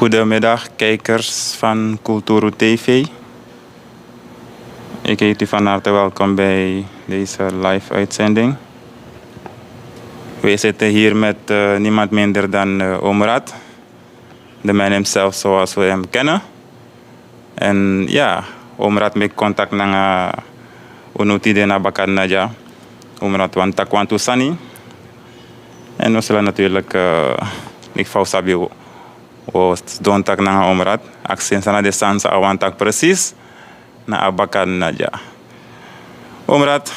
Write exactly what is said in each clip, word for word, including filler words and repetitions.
Goedemiddag, kijkers van Kulturu T V. Ik heet u van harte welkom bij deze live-uitzending. Wij zitten hier met eh, niemand minder dan eh Omrad, de man himself zoals we hem kennen. En ja, Omrad maak contact nanga unu tide na Bakadnadia. Omrad wani taki wantu sani. En we zullen natuurlijk, eh, ik vou sabi, we sidon taki nanga Omrad. Aksi en san na den sani san a wani taki precies na a Bakadnadia. Omrad,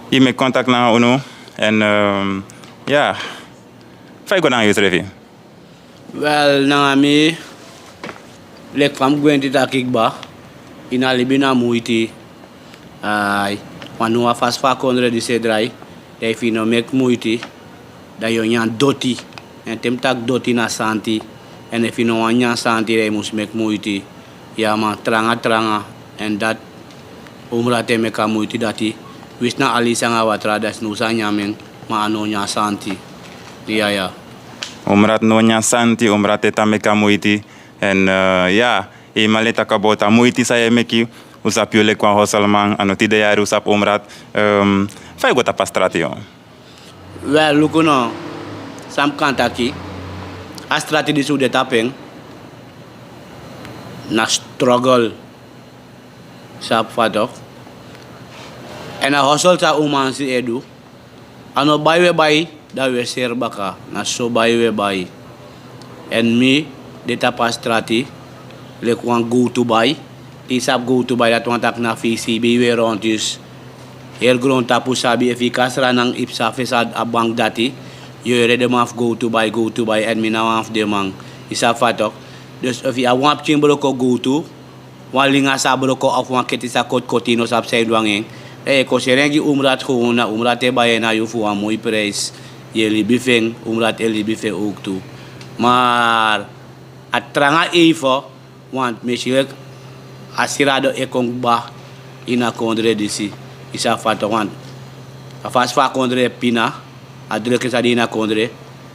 yu meki contact nanga unu. En eh, ya, fa yu go nanga yusrefi? Wel, nanga mi, leki fa mi gwenti taki kba, ini a libi na muiti. Ai, wan no wan fasi fu a kondre disi e drai. Dan efu yu no meki muiti, dan yu o nyan doti. En te mi taki doti na santi. En efu yu no wani nyan santi, dan yu mus meki muiti. Ya man, tranga tranga. En dati Omrad e meki a muiti dati. Winsi na alisi anga watra, dan snow sa nyan en, ma a no nyan santi. Ya ya. Omrad no nyan santi, Omrad e tan meki a muiti. En eh, ya, yu man e taki about a muiti san yu e meki. Un sabi yu leki wan hosselman, a no tide yari un sabi Omrad. Ehm, fa yu go tapu a strati, yu? Wel, luku no, san mi kan taki, a strati disi un de tapu en, na struggle, sabi fa tok. En a hosel san un man si e du, a no bai un e bai, dan un e seri baka, na so bai un e bai. En mi de tapu a strati leki wan gowtu bai. Te yu sabi gowtu bai, dati wani taki na fisi, bai un e rontus. Heri grontapu sabi, efu yu kasra nanga yu psa fesi a bank dati, yu o yere den man fu gowtu bai, gowtu bai, en mi na wan fu den man. Yu sabi fa tok. Dus efu yu abi wan pikin broko gowtu, wan linga sa broko of wan keti sa kotikoti, yu no sabi san yu du nanga en, dan yu e kon seri en gi Omrad, gewoon na Omrad e bai en na yu fu wan moi prijs. Yu e libi fu en, Omrad e libi fu en owktu. Maar a tranga even, want mi e si leki a sirado e kon kba ini a kondre disi. Yu sabi fa tok, want a fasi fu a kondre e pina, a druk san de ini a kondre,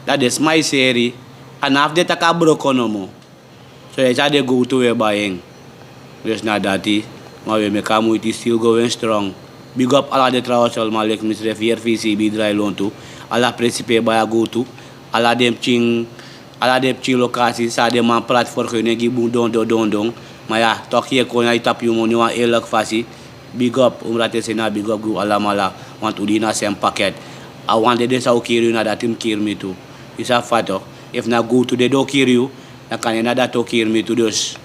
dan den sma e seri, a no abi de taki a broko nomo. So yu e si a den gowtu, un e bai en. Dus na dati, ma un e meki a muiti, still going strong. Big up ala den tra hosselman leki misrefi, heri fisi, bai drai lontu. Ala presi pe e bai a gowtu. Ala den pikin, ala den pikin lokasi san den man prati vergunning gi bun dondon dondon. Ma ya, tok yu e kon na yu tapu yu moni wan eerlijk fasi. Big up, Omrad e seni a big up gi un alamala, want un de ini a sem paket. A wan dede san o kiri yu, na dati mus kiri mi tu. Yu sabi fa tok. Efu na gowtu dede o kiri yu, dan kande na dati o kiri mi tu. Dus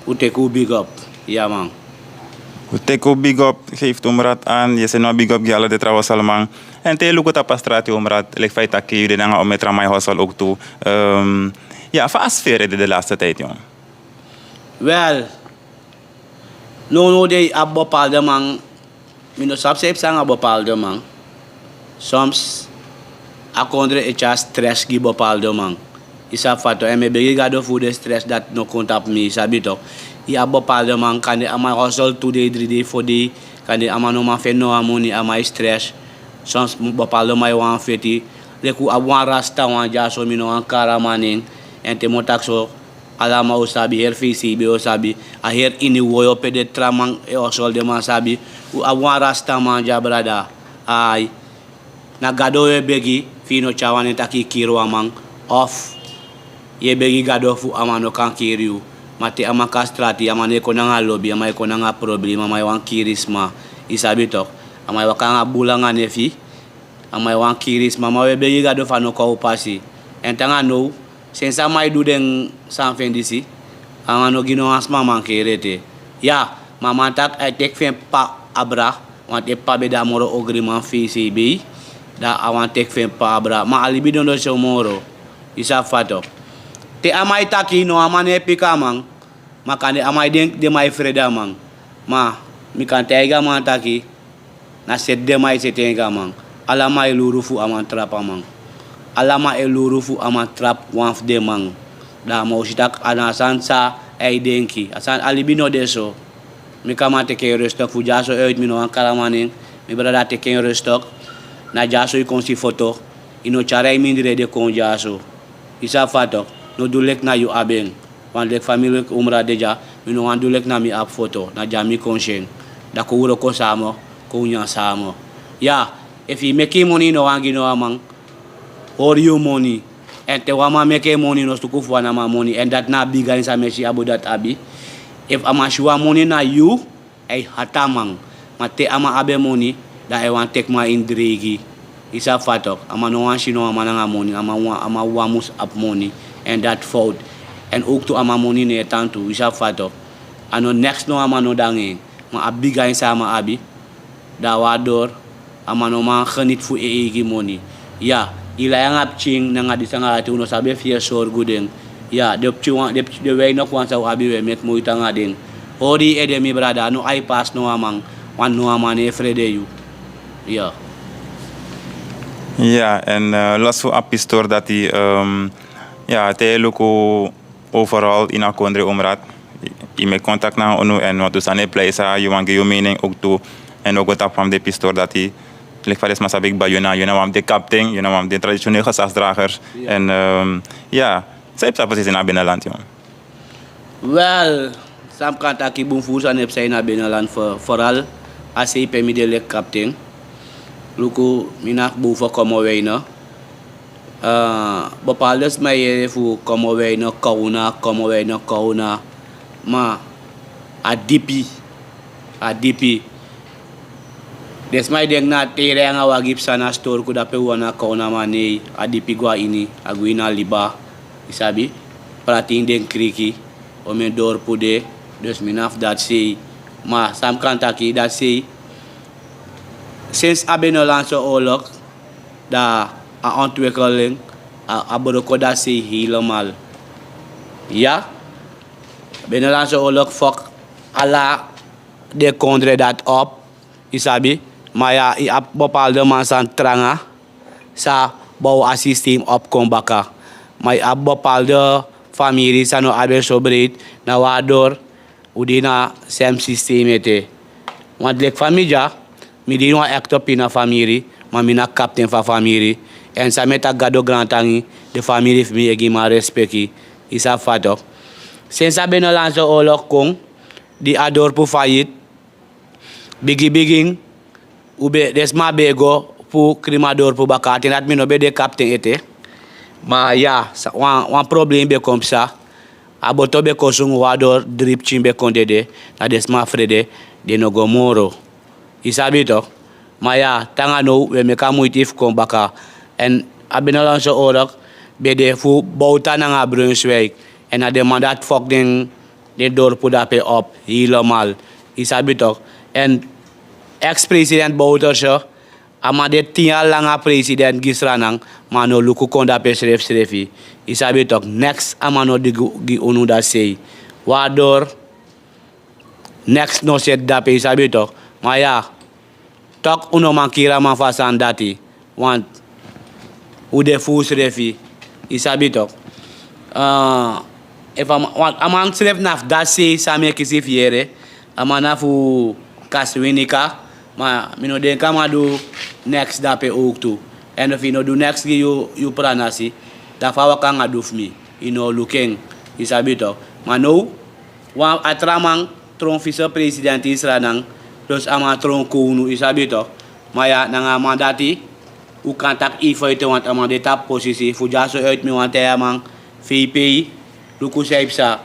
un teki un big up. Ya man. Un teki un big up, geef Omrad aan. Yu e seni wan big up gi ala den tra hosselman. En te yu luku tapu a strati, Omrad, leki fa yu taki yu de nanga omen tra man e hosel owktu. Ehm, ya, fa a sfeer e de den laatste tijd, yu? Wel, nownow dei a bepaalde man, mi no sabi san e psa nanga bepaalde man. Soms a kondre e tyari stress gi bepaalde man. Yu sabi fa tok, en mi e begi Gado fu den stress dati no kon tapu mi, yu sabi tok. Yu abi bepaalde man, kande a man e hosel tu dei, dri dei, fo dei, kande a man no man feni no wan moni, a man e stress. Soms bepaalde man e wani feti. Leki un abi wan rasta wan dyaso, mi no wani kari a man nen. En te mi o taki so, alamala o sabi, heri fisi, yu ben o sabi. A heri ini woyo pe den tra man e hosel, den man sabi. Un abi wan rasta man dya, brada. Ai. Na Gado yu e begi, fi yu no tyari wan nen taki yu kiri wan man. Of yu e begi Gado fu a man no kan kiri yu. Ma te a man kon a strati, a man no e kon nanga lobi, a man e kon nanga problema, a man e wani kiri sma. Yu sabi tok. A man e waka nanga bun langa nefi. A man e wani kiri sma, ma un e begi Gado fu a no kon a un pasi. En te nanga now, sensi a man e du den sani fu en disi, a man no gi no wan sma mankeri ete. Ya, ma a man taki a e teki fu en p'pa abra, want en p'pa ben de a moro ogriman fisi, dan a wani teki fu en p'pa abra. Ma a libi dondon so moro. Yu sabi fa tok. Te a man e taki, no wan man no e piki a man. Ma kande a man e denki den man e frede a man. Ma mi kan taigi a man taki, na seti den man e seti en gi a man. Ala man e luru fu a man trapu a man. Ala man e luru fu a man trapu wan fu den man. Dan a man o si taki a na a sani san a e denki. A sani, a libi no de so. Meki a man teki en rustig fu dyaso uit, mi no wani kari a man nen. Mi brada, teki en rustig. Na dyaso yu kon si foto. Yu no tyari a yu mindri ede kon dyaso. Yu sabi fa tok. no du leki na yu abi en. Wan leki famili leki umra de dya, mi no wani du leki na mi abi foto, na dya mi kon si en. Da kon wroko sama, kon nyan sama. Ya, efu yu meki moni, no wani gi no wan man, hori yu moni. Èn te wan man meki en moni, no suku fu wan na man moni. Èn dati na a bigi ain san mi e si abra dati abi. Efu a man si wan moni na yu, a e hati a man. Ma te a man abi en moni, da a e wani teki man ini dreigi. Yu sabi fa toki, a man no wani si no wan man nanga moni, a man wan, a man wan mus abi moni. Èn dati fowtu. Èn owktu a man moni no e tan tu, yu sabi fa toki. A no neks no wan man no de nanga en. Ma a bigi ain san a man abi, da waardoor a man no man geniti fu en eigi moni. Ya, yu lai nanga pikin nanga disi nanga dati, un no sabi efu yu e sorgu den. Ya, den pikin wan, den pikin, den weinig wan san un abi, un e meki moiti nanga den. Hori yu ede, mi brada, no ai pasi no wan man, want no wan man no e frede yu. Ya. Ya, èn, eh, los fu a pistori dati, ehm, ya, te yu luku overal ini a kondre, Umrat, yu meki kontakti nanga unu, èn wantu sani e pleisi, yu wani gi yu mening owktu. Èn wi o go tapu wan fu den pistori dati, leki fa den sma sabi kba, yu na, yu na wan fu den kapten, yu na wan fu den traditionele gezagsdragers. Ya. Èn, ehm, ya, san yu psa presisi na binnenland, yu? Wel, san mi kan taki, bun furu sani e psa ini a binnenland, vo-, vooral a sei pe mi de leki kapten. Luku, mi na fu bun fu Commewijne. Eh, bepaalde sma e yere fu Commewijne, Kawna, Commewijne, Kawna. Ma a dipi, a dipi. Den sma e denki na a teren nanga wagi psa na Storku, dape wawan na Kawna, ma nei, a dipi go na ini, a go ini a liba, yu sabi, prati ini den kriki, omeni dorpu de. Dus mi na fu dati sei. Ma san mi kan taki, dati sei, sinds a binnenlandse oorlog, da a ontwikkeling, a, a broko dati sei helemaal. Ya, binnenlandse oorlog fok ala den kondre dati op, yu sabi. Ma ya, yu abi bepaalde man san tranga, sa bow a systeem op kon baka. Ma yu abi bepaalde famiri san no abi en so breiti, na waardoor un de na sem systeem ete. Want leki fa mi de ya, mi de ini wan ekte pina famiri, ma mi na kapten fu a famiri. Èn san mi e taki, Gado grantangi, den famiri fu mi e gi mi a respeki, yu sabi fa toki. Sinds a binnenlandse oorlog kon, di a dorpu failliet, bigin bigin, un be, den sma be e go fu krima dorpu baka, a ten dati mi no be de kapten ete. Ma ya, sa-, wan, wan problem be kon psa. A boto be kon sungu, waardoor dri pikin be kon dede, na den sma frede, den no go moro. Yu sabi toki. Ma ya, te nanga now, wi e meki a muiti fu kon baka. Èn a binnenlandse oorlog be de fu Bouta nanga Brunswijk. Èn na den man dati fok den, den dorpu dape op, helemaal. Yu sabi toki. Èn ex-president Bouterse, a man de tin yari langa president gi Sranan, ma a no luku kon dape srefisrefi. Yu sabi toki, neks a man no du gi, gi unu dati sei. Waardoor neks no seti dape, yu sabi toki. Ma ya, toki un no man kiri a man fu a sani dati. Want un de fu unsrefi, yu sabi toki. Ah, efu a man, want a man srefi na fu dati sei san mi e kisi fu yere, a man na fu Kaswinika, ma mi no denki a man du neks dape owktu. Èn efu yu no du neks gi yu, yu pranasi, da fa a waka nanga du fu mi, yu no o luku en, yu sabi toki. Ma now, wan a tra man tron vicepresident ini Sranan, plus a man tron kownu, yu sabi toki. Ma ya, nanga a man dati, un kan taki yu foiti, want a man de tapu posisi. Fu dyaso uit mi wani taigi a man, fei pei, luku san yu psa.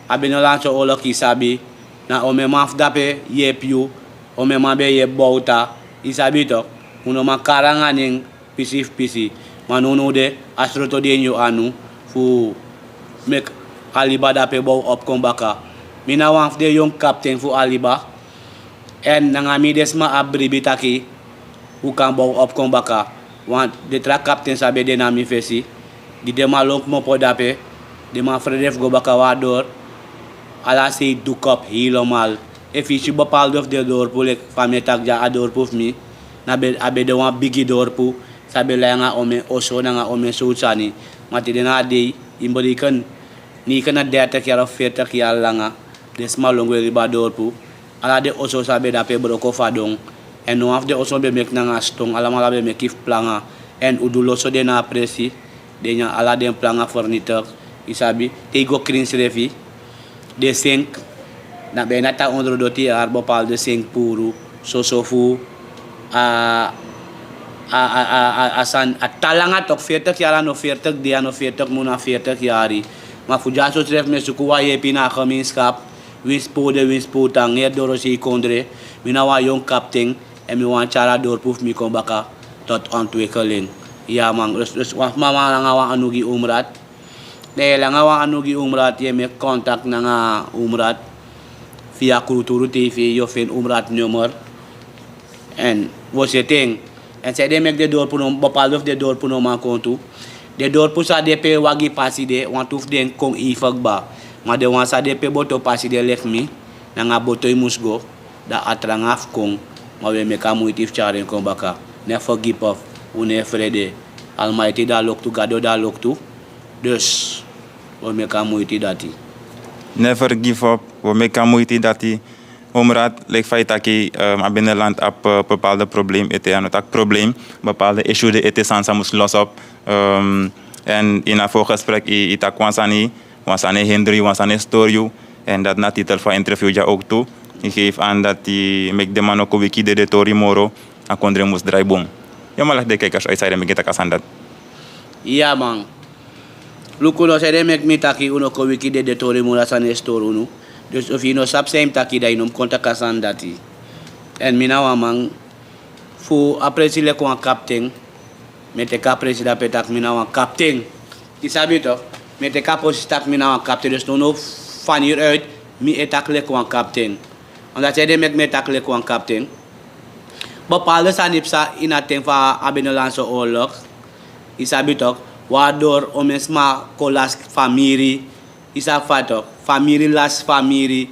A binnenlandse oorlog, yu sabi, na omeni man fu dape yepi yu, omeni man be yepi Bouta, yu sabi toki. Un no man kari nanga nen pisi fu pisi. Ma nownow de, a sroto de ini yu anu fu meki a liba dape bow op kon baka. Mi na wan fu den yongu kapten fu a liba. Èn nanga mi den sma abi bribi taki un kan bow op kon baka. Want den tra kapten san be de na mi fesi, di den man lon kmopo dape, den man frede fu go baka, waardoor ala sei du kop helemaal. Efu yu si bepaalde fu den dorpu, leki fa mi e taki dya, a dorpu fu mi, na be, a be de wan bigi dorpu, san be lai nanga omeni oso nanga omeni sowtu sani. Ma te de na a dei, yu bereken negenendertig yari of veertig yari langa, den sma lon gwe libi a dorpu. Ala den oso san be dape broko fadon. Èn no wan fu den oso be meki nanga ston, alamala be meki fu planga. Èn un du loso den na a presi, den nyan ala den planga, vernietig. Yu sabi, te yu go krin srefi, den senk, na ben na tan ondro doti yari bepaalde senk puru, soso fu a a a a a a san a tan langa tok, veertig yari a no veertig dei, a no veertig mun, a veertig yari. Ma fu dyaso srefi mi e suku wan yepi na a gemeenskap, winsi puru de winsi puru tan heri doro sei kondre. Mi na wan yongu kapten, èn mi wani tyari a dorpu fu mi kon baka tot ontwikkeling. Ya man, dus dus wan fu mama nanga wan anu gi umrat. Dan yu e langa wan anu gi umrat, yu e meki kontak nanga umrat via Kulturu TV, yu o feni umrat nummer. Èn wi o seti en. Èn san ede meki den dorpu no, bepaalde fu den dorpu no man kon tu. Den dorpu san de pe wagi pasi de, wantu fu den kon even kba. Ma den wan san de pe boto pasi de leki mi, nanga boto yu mus go, dan a tranga fu kon. Ma wi e meki a muiti fu tyari en kon baka. Never give up. Un no e frede. Almighty de a loktu, Gado de a loktu. Dus wi o meki a muiti dati. Never give up. Wi o meki a muiti dati. Omrat, leki fa yu taki, ehm, a binnenland abi, eh, bepaalde probleem ete, a no taki probleem, bepaalde issue de ete san san mus los op. Ehm, èn ini a voorgesprek yu, yu taki wan sani, wan sani e hindri yu, wan sani e stori yu. Èn dati na titel fu a interview dya ook tu. Yu geef aan dati meki den man no kon wiki dede tori moro, a kondre mus drai bun. Yu man leki den kijkers uit san ede meki yu taki a sani dati. Ya man. Luku no, san ede meki mi taki un no kon wiki dede tori moro, a sani e stori unu. Dus efu yu no sabi san yu mus taki, dan yu no mus kon taki a sani dati. Èn mi na wan man fu a presi leki wan kapten. Mi e teki a presi dape taki mi na wan kapten. Yu sabi tok, mi e teki a presi taki mi na wan kapten. Dus no no, van hieruit mi e taki leki wan kapten. Omdat san ede meki mi e taki leki wan kapten. Bepaalde sani psa ini a ten fu a binnenlandse oorlog. Yu sabi tok, waardoor omen sma kon lasi famiri. Yu sabi fa tok, famiri lasi famiri.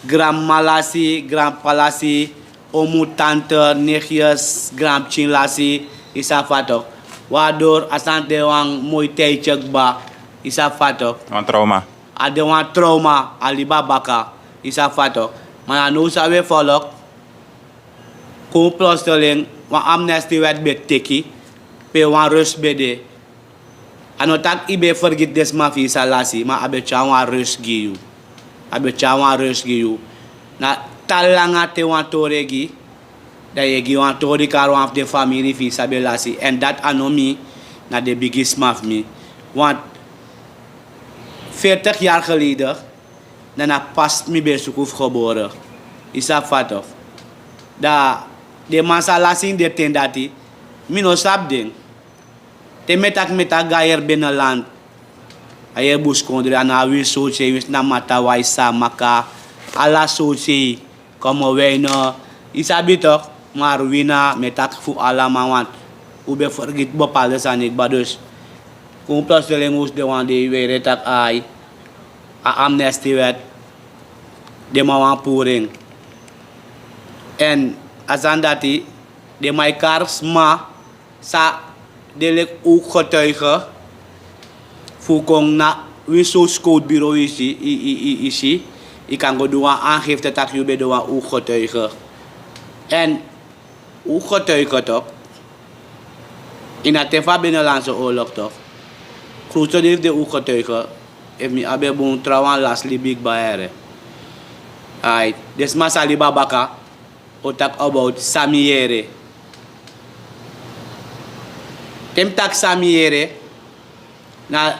Granmama lasi, granpapa lasi, omu, tante, nichtjes, granpikin lasi. Yu sabi fa tok. Waardoor a sani de wan moi tijdje kba. Yu sabi fa tok. Wan trauma. A de wan trauma, a libi a baka. Yu sabi fa tok. Ma na now san wi e follow, kon plotseling wan amnestiewet ben teki, pe wan rust ben de. A no taki yu ben fergiti den sma fi yu san lasi, ma a ben tyari wan rust gi yu. A ben tyari wan rust gi yu. Na tan langa te wan tori e gi, dan yu e gi wan tori kari wan fu den famiri fi yu san ben lasi. Èn dati a no mi, na den bigisma fu mi. Want veertig jaar geleden, dan na pas mi ben suku fu gebore. Yu sabi fa tok. Dan den man san lasi ini den ten dati, mi no sabi den. Te mi e taki, mi e taki go na heri binnenland. A heri buskondre, a na winsi sortu sei, winsi na Matawai, Saamaka, ala sortu sei. Komowein, yu sabi tok, Marwina, mi e taki fu ala man, want un ben fergiti bepaalde sani kba. Dus kon plotseling un sidon wan dei, un yere taki ai, a amnestiewet, den man wani puru en. Èn a sani dati, den man e kari sma san de leki ooggetuige fu kon na winsi sortu scoutbureau yu si, yu, yu, yu, yu si, yu kan go du wan aangifte taki yu ben de wan ooggetuige. Èn ooggetuige tok, ini a ten fu a binnenlandse oorlog tok, grootste deel fu den ooggetuige, efu mi abi en bun, trawan lasi libi kba, yere. Ai, den sma san libi a baka, o taki about san mi yere. Te mi taki san mi yere, na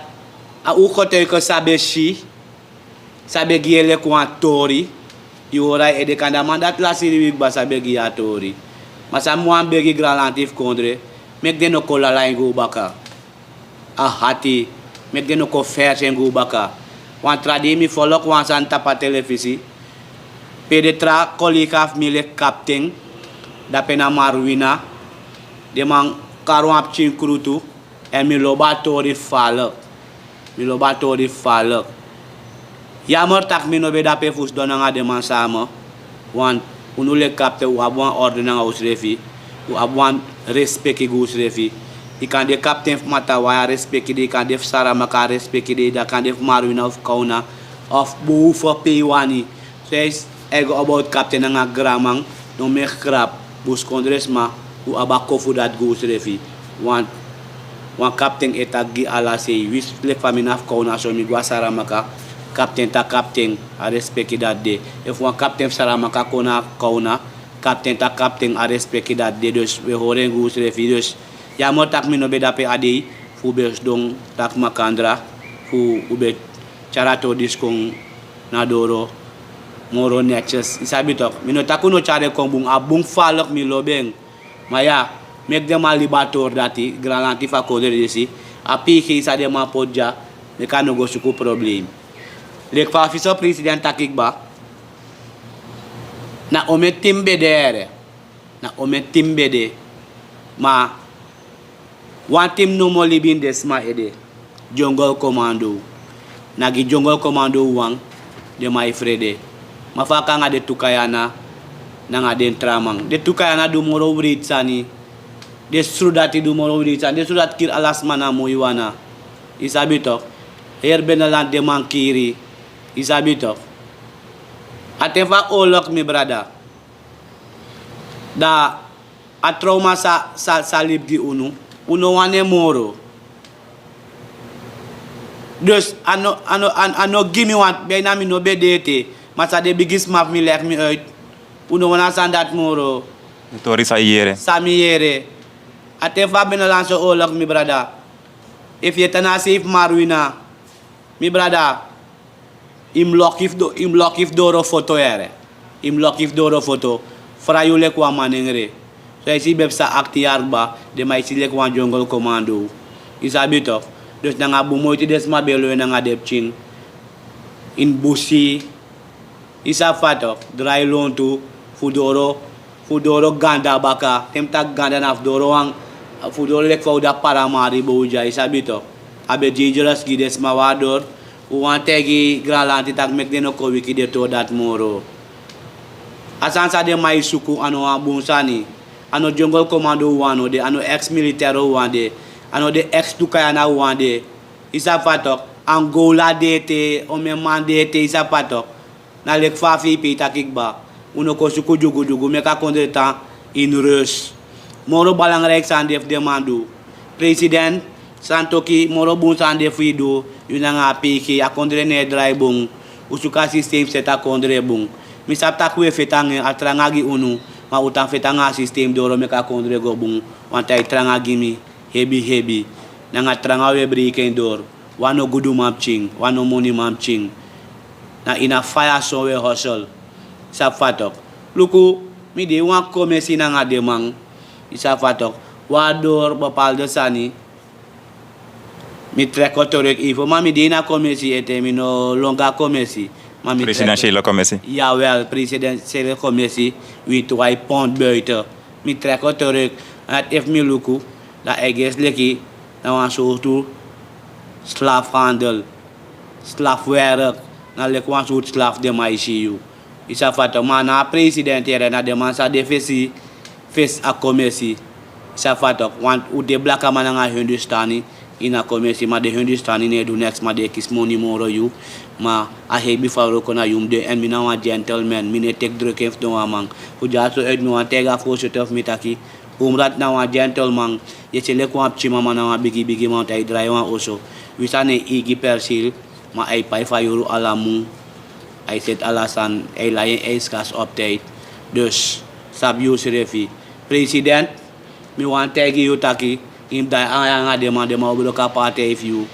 a ooggetuige san ben si, san ben gi yu en leki wan tori, yu hori a yu ede, kande a man dati lasi libi kba san ben gi yu a tori. Ma san mi wani begi granlanti fu kondre, meki den no kon lala en go baka. A hati, meki den no kon fersi en go baka. Wan tra dei mi follow wan sani tapu a telefisi, pe den tra collega fu mi leki kapten, dape na Marwina, den man kari wan pikin krutu, èn mi lobi a tori falek. Mi lobi a tori falek. Yamer taki mi no ben de ape fu sidon nanga den man sama. Want unu leki kapten, un abi wan orde nanga unsrefi. Un abi wan respeki gi unsrefi. Yu kan de kapten fu Matawai, a respeki de, yu kan de fu Saramaka, a respeki de, dan kan de fu Marwina of Kauna of boven pe yu wani. So a e go about kapten nanga granman, no meki grap. Buskondresma, un abi a kofu dati gi unsrefi. Want Wan kapten e taki gi ala sei, wisi leki fa mi na fu kowna so, mi go na Saramaka, kapten taki kapten, a respeki dati de. Efu wan kapten fu Saramaka kon na kowna, kapten taki kapten, a respeki dati de. Dus wi e hori en gi usrefi. Dus ya moro taki mi no ben de ape a dei, fu un ben sidon taki makandra, fu un ben tyari a tori disi kon na doro moro netyes. Yu sabi toki, mi no taki un no tyari en kon bun, a bun, faliki, mi lobi en. Ma ya, meki den man libi a tori dati, granlanti fu a kondre disi, a pikin san den man poti dya, meki a no go suku problem. Leki fa a vicepresident taki kba, na omeni ten mi ben de here, na omeni ten mi ben de, ma wan ten mi nomo libi ini den sma ede. Jungle Commando. Na gi Jungle Commando wawan den man e frede. Ma fa a kon nanga den Tukayana nanga den tra man? Den Tukayana du moro wreiti sani. Den sru dati du moro wreiti sani. Den sru dati kiri ala sma na Muiwana. Yu sabi toki. Heri Benelanti den man kiri. Yu sabi toki. A ten fu a oorlog, mi brada, da a trauma sa, sa, sa libi gi unu, un no wani en moro. Dus a no, a no, a, a no gi mi wan, bijna mi no ben de ete. Ma san den bigisma fu mi leg mi uit, un no wani a sani dati moro. Tori san yu yere. San mi yere. A ten fu a Binnenlandse Oorlog, mi brada. Efu yu e tan na a sei fu Marwina, mi brada, yu mus loki fu do-, yu mus loki fu doro foto yere. Yu mus loki fu doro foto. Frai yu leki wan manengre. So yu si ben psa achttien yari kba, den man e si leki wan Jungle Commando. Yu sabi toki. Dus nanga bun moiti den sma ben lon en nanga den pikin. Ini busi. Yu sabi fa toki. Drai lontu. Fu doro, fu doro ganda baka. Te mi taki ganda, na fu doro wan, fu doro leki fa un de a Paramaribo, un de ya, yu sabi toki. A ben dangerous gi den sma. Waardoor un wani taigi granlanti taki meki den no kon wiki den tori dati moro. A sani san den man e suku, a no wan bun sani. A no Jungle Commando wawan no de, a no ex-militair wawan de, a no den ex-Tukayana wawan de. Yu sabi fa toki. Angola de ete, omeni man de ete, yu sabi fa toki. Na leki fa a fei pe e taki kba. Un no kon suku dyugudyugu, meki a kondre tan ini rust. Moro belangrijk sani de fu den man du. President, Santoki, moro bun sani de fu yu du, yu nanga a peike, a kondre no e drai bun. Un suku a systeem seti a kondre bun. Mi sabi taki un e feti nanga en, a tranga gi unu, ma un tan feti nanga a systeem doro meki a kondre go bun. Want a e tranga gi mi hebi hebi. Nanga tranga un e breiki en doro. Wan no guduman pikin, wan no moniman pikin. Na ini a faya so un e hustle. Yu sabi fa toki. Luku, mi de ini wan komesi nanga den man. Yu sabi fa toki. Waardoor bepaalde sani, mi trek terug even, ma mi de ini a komesi ete, mi no lon go a komesi. Ma mi trek. Presidentiële commissie. Jawel, presidentiële commissie. Winti wan e pond buiten. Mi trek terug. En efu mi luku, dan a e gesi leki na wan sortu slaafhandel, slaafwerk. Na leki wan sortu slaaf den man e si yu. Yu sabi fa toki, ma na a president yere, na den man san de fesi, fesi a komesi. Yu sabi fa toki, want un de blakaman nanga Hindustani ini a komesi, ma den Hindustani no e du neks, ma den e kisi moni moro yu. Ma a hebi fa wroko na yu mus de, en mi na wan gentleman, mi no e teki druk en fu don wan man. Fu dyaso uit mi wani taigi a voorzitter fu mi taki, Umrat na wan gentleman, yu e si en leki wan pikin mama, na wan bigi bigi man, want a e drai wan oso. Wi sani e eigi persil, ma a e pai fu a yuru ala mun. A e seti ala sani, a e lai en ijskast op tijd. Dus sabi yusrefi. President, mi wani taigi yu taki, yu mus daai anga, anga den man, den man o broko a partij fu yu.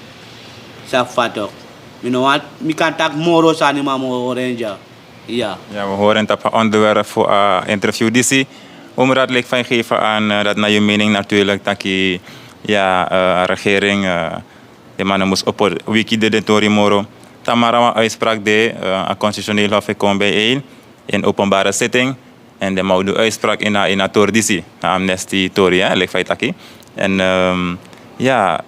Sabi fa toki. Mi no wani, mi kan taki moro sani, ma mi o hori en dya. Ya. Ya, wi hori en tapu a onderwerp fu a interview disi. Umrat, leki fa yu geef aan, eh, dati na yu mening natuurlijk, taki, ya, eh, a regering, eh, den man no mus opo wiki den tori moro. Tamara wan uitspraak de, eh, a constitutioneel hof e kon bijeen in openbare zitting. En den man o du uitspraak ini a, ini a tori disi, na amnesty tori, hè, leki fa yu taki. En, ehm, ya,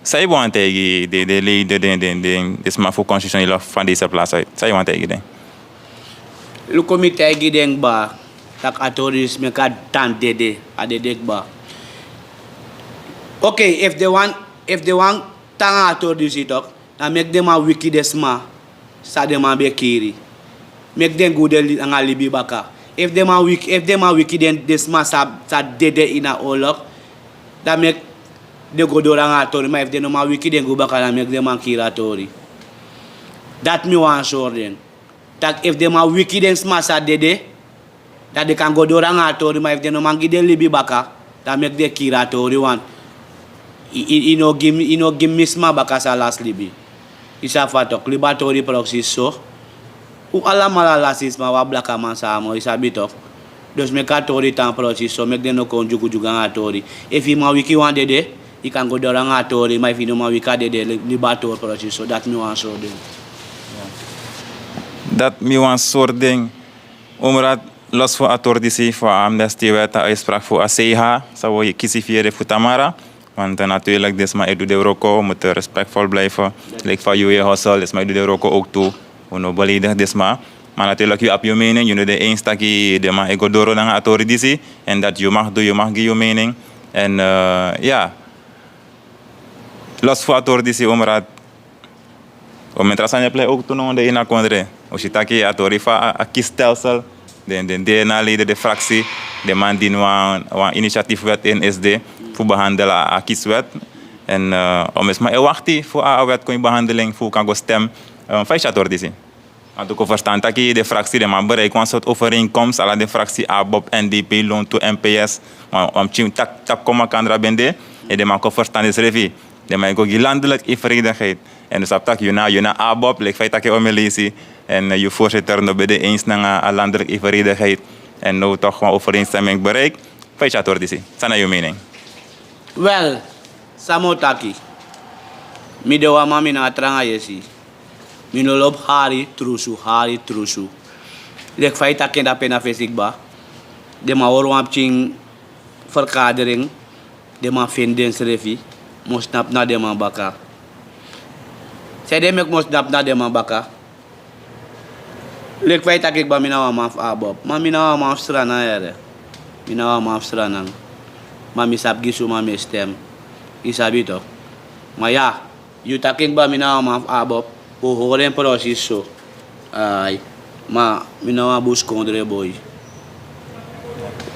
san yu wani taigi den, den leden, den, den, den, den sma fu constitutioneel hof van deze plaats uit? San yu wani taigi den? Luku, mi taigi den kba, taki a tori disi meki a tan dede, a dede kba. Oké, efu den wani, efu den wani tan nanga a tori disi toki, dan meki den man wiki den sma san den man ben kiri. Meki den gi den li-, nanga libi baka. Efu den man wiki, efu den man wiki den, den sma sa, sa dede ini a oorlog, dan meki den go doro nanga a tori, ma efu den no man wiki den go baka, dan meki den man kiri a tori. Dati mi wani sori den. Tak' efu den man wiki den sma sa dede, dan den kan go doro nanga a tori, ma efu den no man gi den libi baka, dan meki den kiri a tori, want i, i, i no gi mi, i no gi mi sma baka san lasi libi. I sabi fa toki libi a tori proksi so. Un alamala lasi sma, wan blakaman sama, i sabi toki. Dus meki a tori tan proksi so, meki den no kon dyugudyugu nanga a tori. Efu i man wiki wan dede, i kan go doro nanga a tori, ma efu i no man wiki a dede, li-, libi a tori proksi so, dati mi wani sori den. Dati mi wani sori den. Omrat, los fu a tori disi fu a amnestiewet, a uitspraak fu a C H, san wi o kisi fu yere fu tamara. Want, eh, natuurlijk, den sma e du den wroko, wi moet respectvol blijven. Leki fa yu e hustle, den sma e du den wroko ook tu. Wi no beleidigi den sma. Maar natuurlijk, yu abi yu mening, yu no de eens taki den man e go doro nanga a tori disi. En dat yu mag doen, yu mag gi yu mening. En, eh, ja. Los fu a tori disi, Omrat. Wi, mi tra sani e plei ook tu now in a kondre. Wi si taki a tori fu a, a kiesstelsel. Den, den D N A-leden, den fractie, den man dini wan, wan initiatiefwet in S D fu behandel a, a kieswet. En, eh, wi, mi sma e wakti fu a, a wet kon in behandeling fu wi kan go stem. Eh, fa yu si a tori disi? Want wi kon verstaan taki den fractie, den man bereik wan soort overeenkomst, ala den fractie, ABOP, N D P, Lontu, M P S. Wan, wan pikin tak, tak kon makandra ben de. En den man kon verstaan densrefi. Den man e go gi landelijk evenredigheid. En dus a taki yu na, yu na ABOP, leki fa yu taki, Omelesi. En, eh, yu voorzitter no ben de eens nanga a landelijk evenredigheid. En now toch wan overeenstemming bereikt. Fa yu si a tori disi? San na yu mening? Wel, san mi o taki. Mi de wan man, mi na a tranga yesi. Mi no lobi hari trusu, hari trusu. Leki fa yu taki en, dape na fesi kba. Den man hori wan pikin vergadering. Den man feni densrefi, mi o snapu na den man baka. San ede meki mi o snapu na den man baka? Leki fa yu taki kba, mi na wan man fu ABOP. Ma mi na wan man fu Sranan, yere. Mi na wan man fu Sranan. Ma mi sabi gi suma mi e stem. Yu sabi toki. Ma ya, yu taki kba, mi na wan man fu ABOP. Wi o hori en prosis so. Ai. Ma mi na wan buskondre boi.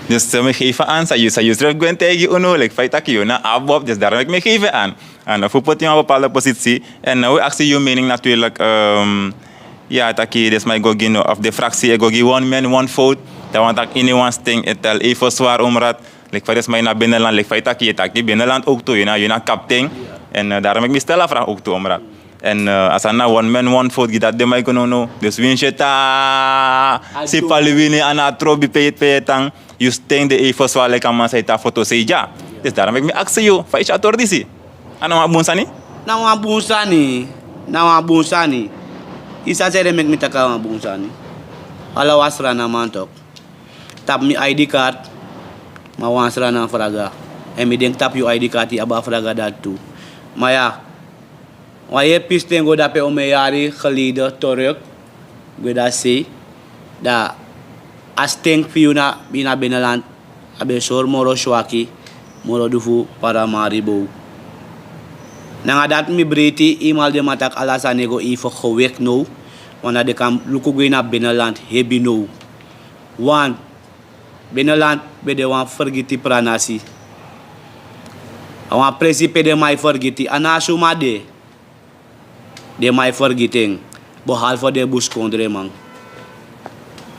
Dus, eh, mi geef aan, san yu, san yu srefi gwe taigi unu, leki fa yu taki yu na ABOP, dus daarom meki mi geef aan. En, eh, fu poti wan bepaalde positie. En, eh, wi aksi yu mening natuurlijk, ehm, ya, taki den sma e go gi no, of den fractie e go gi one man, one vote. Dat wani taki ini wan sting e tel even zwaar, Omrat. Leki fa den sma ini a binnenland, leki fa yu taki, yu taki binnenland ook tu, yu na, yu na kaptein. En, eh, daarom meki mi stel a vraag ook tu, Omrat. En, eh, a sani na one man, one vote, gi dati den man e go now now. Dus winsi yu e tan, si Paluwini a no trobi pe yu e tan, yu sting de even zwaar leki a man san e tan foto sei dya. Dus daarom meki mi aksi yu, fa yu si a tori disi? A na wan bun sani? Na wan bun sani, na wan bun sani. Yu sabi san ede meki mi taki a wan bun sani? Ala wan Sranaman toki tapu mi I D card, ma wan Sranan fraga. En mi denki tapu yu I D card yu abi a fraga dati tu. Ma ya, wan yere pisten go dape, omen yari geleden terug, gwe dati sei, dan a sting fu yu na, ini a binnenland, a ben sori moro swaki, moro du fu Paramaribo. Nanga dati mi breiti, yu man, den man taki ala sani e go even gewik now, want den kan luku go ini a binnenland hebi now. Want binnenland ben de wan fergiti pranasi. A wan presi pe den man e fergiti, a no a suma de. Den man e fergiti en, behalve den buskondreman.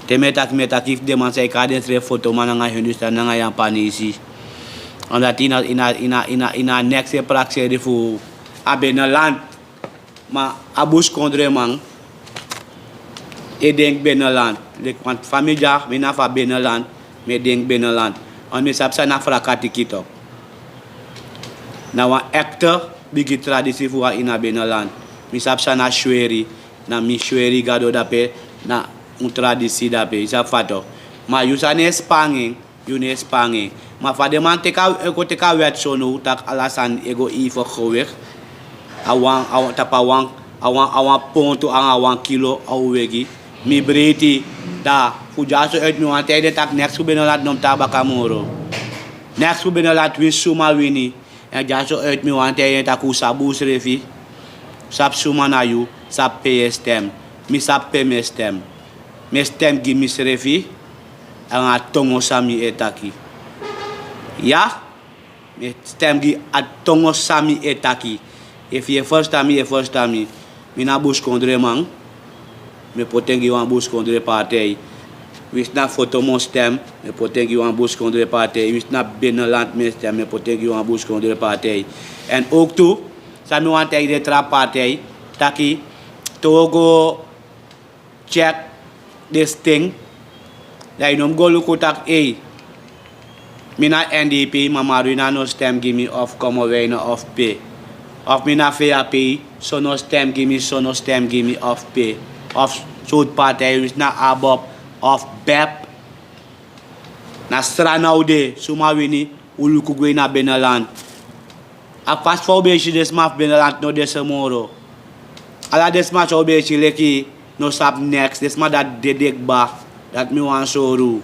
Te mi e taki, mi e taki fu den man san e kari densrefi fotoman nanga Hindustan nanga Yapanesi. Omdat ini a, ini a, ini a, ini a, ini a neks e prakseri fu a binnenland. Ma a buskondreman e denki binnenland. Leki, want fa mi dya, mi na fu a binnenland, mi e denki binnenland. Want mi sabi san na frakatiki toki. Na wan ekte bigi tradisi fu wi ini a binnenland. Mi sabi san na sweri, na mi sweri Gado dape, na un tradisi dape, yu sabi fa toki. Ma yu san no e spangi en, yu no e spangi en. Ma fa den man teki a, e kon teki a wet so now, tak' ala sani e go even gewik. A wan, a wan, tapu a wan, a wan, a wan pontu anga wan kilo a o wegi. Mi breiti, dan fu dyaso uit mi wani taigi den tak' neks fu binnenland no mus tan baka moro. Neks fu binnenland, winsi suma wini. En dyaso uit mi wani taigi den tak' un sabi unsrefi. Sabi suma na yu, sabi pe yu e stem. Mi sabi pe mi e stem. Mi e stem gi misrefi anga a tongo san mi e taki. Ya. Mi e stem gi a tongo san mi e taki. Efu yu e ferstan mi, yu e ferstan mi. Mi na buskondreman. Mi e poti en gi wan buskondre partij. Winsi na foto mi o stem, mi e poti en gi wan buskondre partij. Winsi na binnenland mi e stem, mi e poti en gi wan buskondre partij. Èn ook tu, san mi wani taigi den tra partij, taki te wi o go check this thing. Dan yu no mus go luku taki, ei, mi na N D P, ma Marwina no stem gi mi, of Komo Wijnen of pe. Of mi na V A P, so no stem gi mi, so no stem gi mi, of pe. Of sowtu partij, winsi na ABOP of bep. Na Sranan u de, suma wini, u luku gwe na binnenland. A fasi fa u ben e si den sma fu binnenland no de so moro. Ala den sma san u ben e si leki no sabi neks, den sma dati dede kba. Dati mi wani sori u.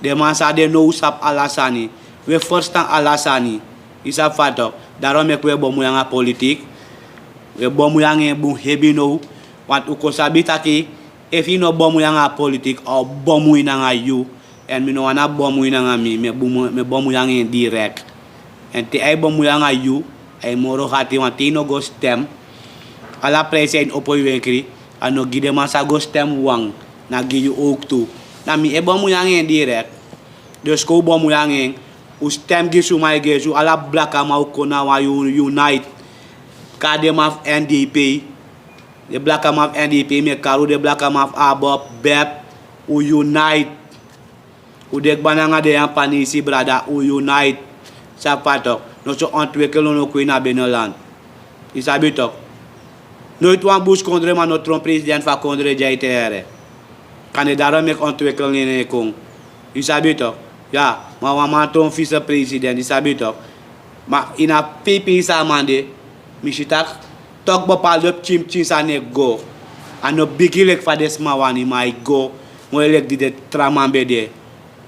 Den man san de now sabi ala sani. Wi e ferstan ala sani. Yu sabi fa toki. Daro meki wi e bemui anga politik. Wi e bemui anga en bun hebi now. Want u kon sabi taki, efu yu no bemui anga a politik, a o bemui nanga yu. Èn mi no wani a bemui nanga mi, mi e bemui, mi e bemui anga en direct. Èn te a e bemui anga yu, a e moro hati, want te yu no go stem, ala prijs san yu opo yu enkri, a no gi den man san go stem wan, na gi yu ook tu. Na mi e bemui anga en direct. Dus kon u bemui anga en, u stem gi suma e gesi u, ala blakaman u kon na wan, yu unite. Kari den man fu N D P, den blakaman fu N D P, mi e kari u, den blakaman fu ABOP, bep, u unite. U de kba nanga den Yapanisi brada, u unite. Sabi fa toki. No so ontwikkel no kon ini a binnenland. Yu sabi toki. Noiti wan buskondreman no tron president fu a kondre dyaiti here. Kande daro meki ontwikkel no e kon. Yu sabi toki. Ya, ma wan man tron vicepresident, yu sabi toki. Ma ini a pipii san a man de, mi si taki, toki bepaalde pikinpikin sani e go. A no bigi leki fa den sma wani, ma a e go. Moi leki di den tra man ben de.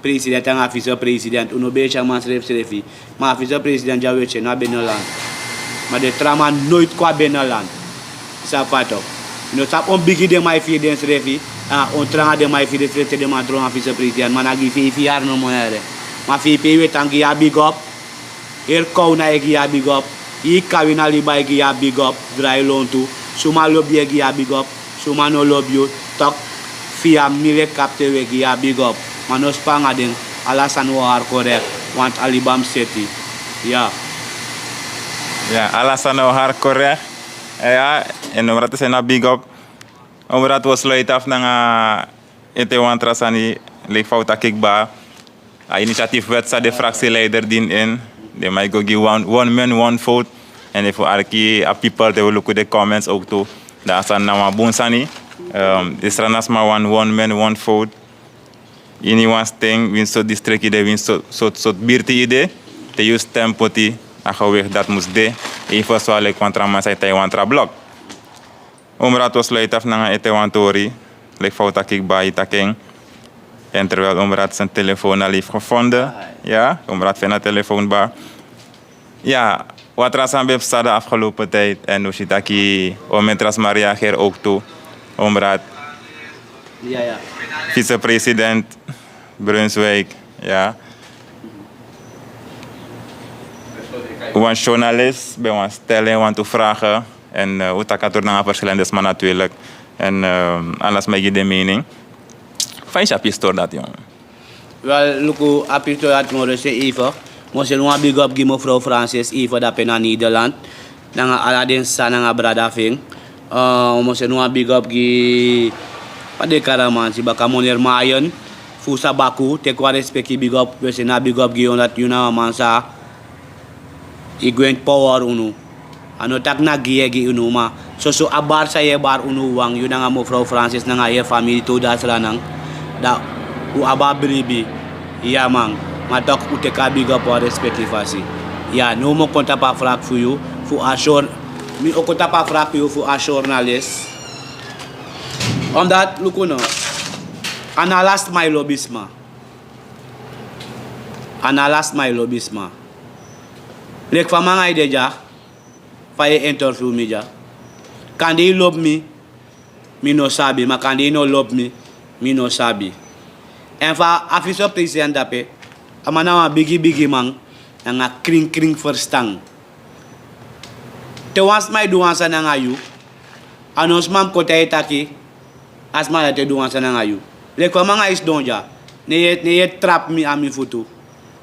President anga vicepresident, un no ben e si a man srefisrefi. Ma a vicepresident dya un e si en na binnenland. Ma den tra man noiti kon a binnenland. Yu sabi fa toki. Yu no sabi on bigi den man e firi densrefi, anga on tranga den man e firi densrefi te den man tron a vicepresident. Ma na gi feifi yari nomo yere. Ma feifi yari wi e tan gi yu a big up. Heri kowna e gi yu a big up. Hii kawina liba e gi yu a big up. Drai lontu. Suma lobi yu e gi yu a big up. Suma no lobi yu, toki. Fi a mi leki kapten wi e gi yu a big up. Ma no span anga den. Ala sani o hari korek. Want a liba mus seti. Ya. Ya, ala sani o hari korek. Ya, èn omrati seni a big up. Omrati wi o sluiti afu nanga ete wan tra sani, leki fa u taki kba. A initiatief wet san den fractieleider dini en. Den man e go gi one, one man, one vote. Èn efu u arki a people te wi luku den comments ook tu, dan a sani na wan bun sani. Ehm, den Sranan sma wani one man, one vote. Ini wan sten, winsi sortu distrikti yu de, winsi sortu, sortu, sortu birti yu de. Te yu stem poti, a gewicht dati mus de. Even so leki wan tra man sa e tan ini wan tra blok. Omrati wi o sluiti afu nanga ete wan tori. Leki fa u taki kba, yu taki en. En terwijl Omrati zijn telefoon al heeft gevonden. Ya, Omrati feni a telefoon kba. Ya, wan tra sani ben psa de afgelopen tijd. En u si taki Omen tra sma reageer ook tu. Omrati. Ya, ya. Vicepresident Brunswijk, ya. Wan journalist ben wani stel wantu vragen. En, eh, u taki a tori nanga verschillende sma natuurlijk. En, eh, ala sma e gi den mening. Fa yu si a pistori dati, yon? Wel, luku a pistori dati moro se even. Mi o seni wan big up gi mevrouw Francis even dape na Nederland. Nanga ala den sisa nanga brada fu en. Eh, mi o seni wan big up gi, fa den e kari a man si baka, meneer Mayen. Fu Sabaku, teki wan respeki big up. Wi e seni a big up gi yu, omdat yu na wan man sa e gwenti power unu. A no taki na gi yu e gi unu, ma soso a bari san yu e bari unu wan, yu nanga mevrouw Francis nanga yu famiri, te u de a Sranan, dan u abi a bribi. Ya man, ma toku u teki a big up wan respeki fasi. Ya, now mi o kon tapu a vraag fu yu, fu a jour-, mi o kon tapu a vraag fu yu fu a journalist. Omdat, luku no, a no ala sma e lobi sma. A no ala sma e lobi sma. Leki fa mi nanga yu de dya, fa yu e interview mi dya. Kande yu lobi mi, mi no sabi, ma kande yu no lobi mi, mi no sabi. Èn fa a vicepresident dape, a man na wan bigi bigi man, nanga kringkring ferstan. Te wan sma e du wan sani nanga yu, a no sma mus kon taigi yu taki a sma dati e du wan sani nanga yu. Leki fa mi nanga yu sidon dya, ne yu e trapu mi a mi futu.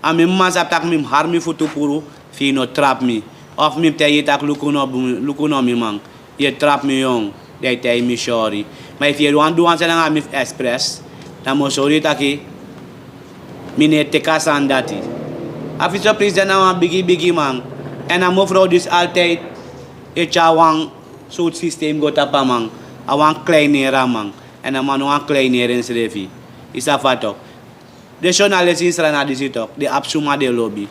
A mi mama sabi tak' mi mus hari mi futu puru, fi yu no trapu mi. Of mi mus taigi yu tak' luku no mi man, yu e trapu mi yon, dan yu taigi mi sori. Ma efu yu e wani du wan sani nanga mi fu express, dan mi o sori yu taki mi no e teki a sani dati. A vicepresident na wan bigi bigi man. Èn a mevrouw disi altijd e tyari wan sortu systeem go tapu a man. A wani kleineri a man. Èn a man no wani kleineri ensrefi. Yu sabi fa tok. Den journalist ini Sranan disi tok, den abi suma den lobi.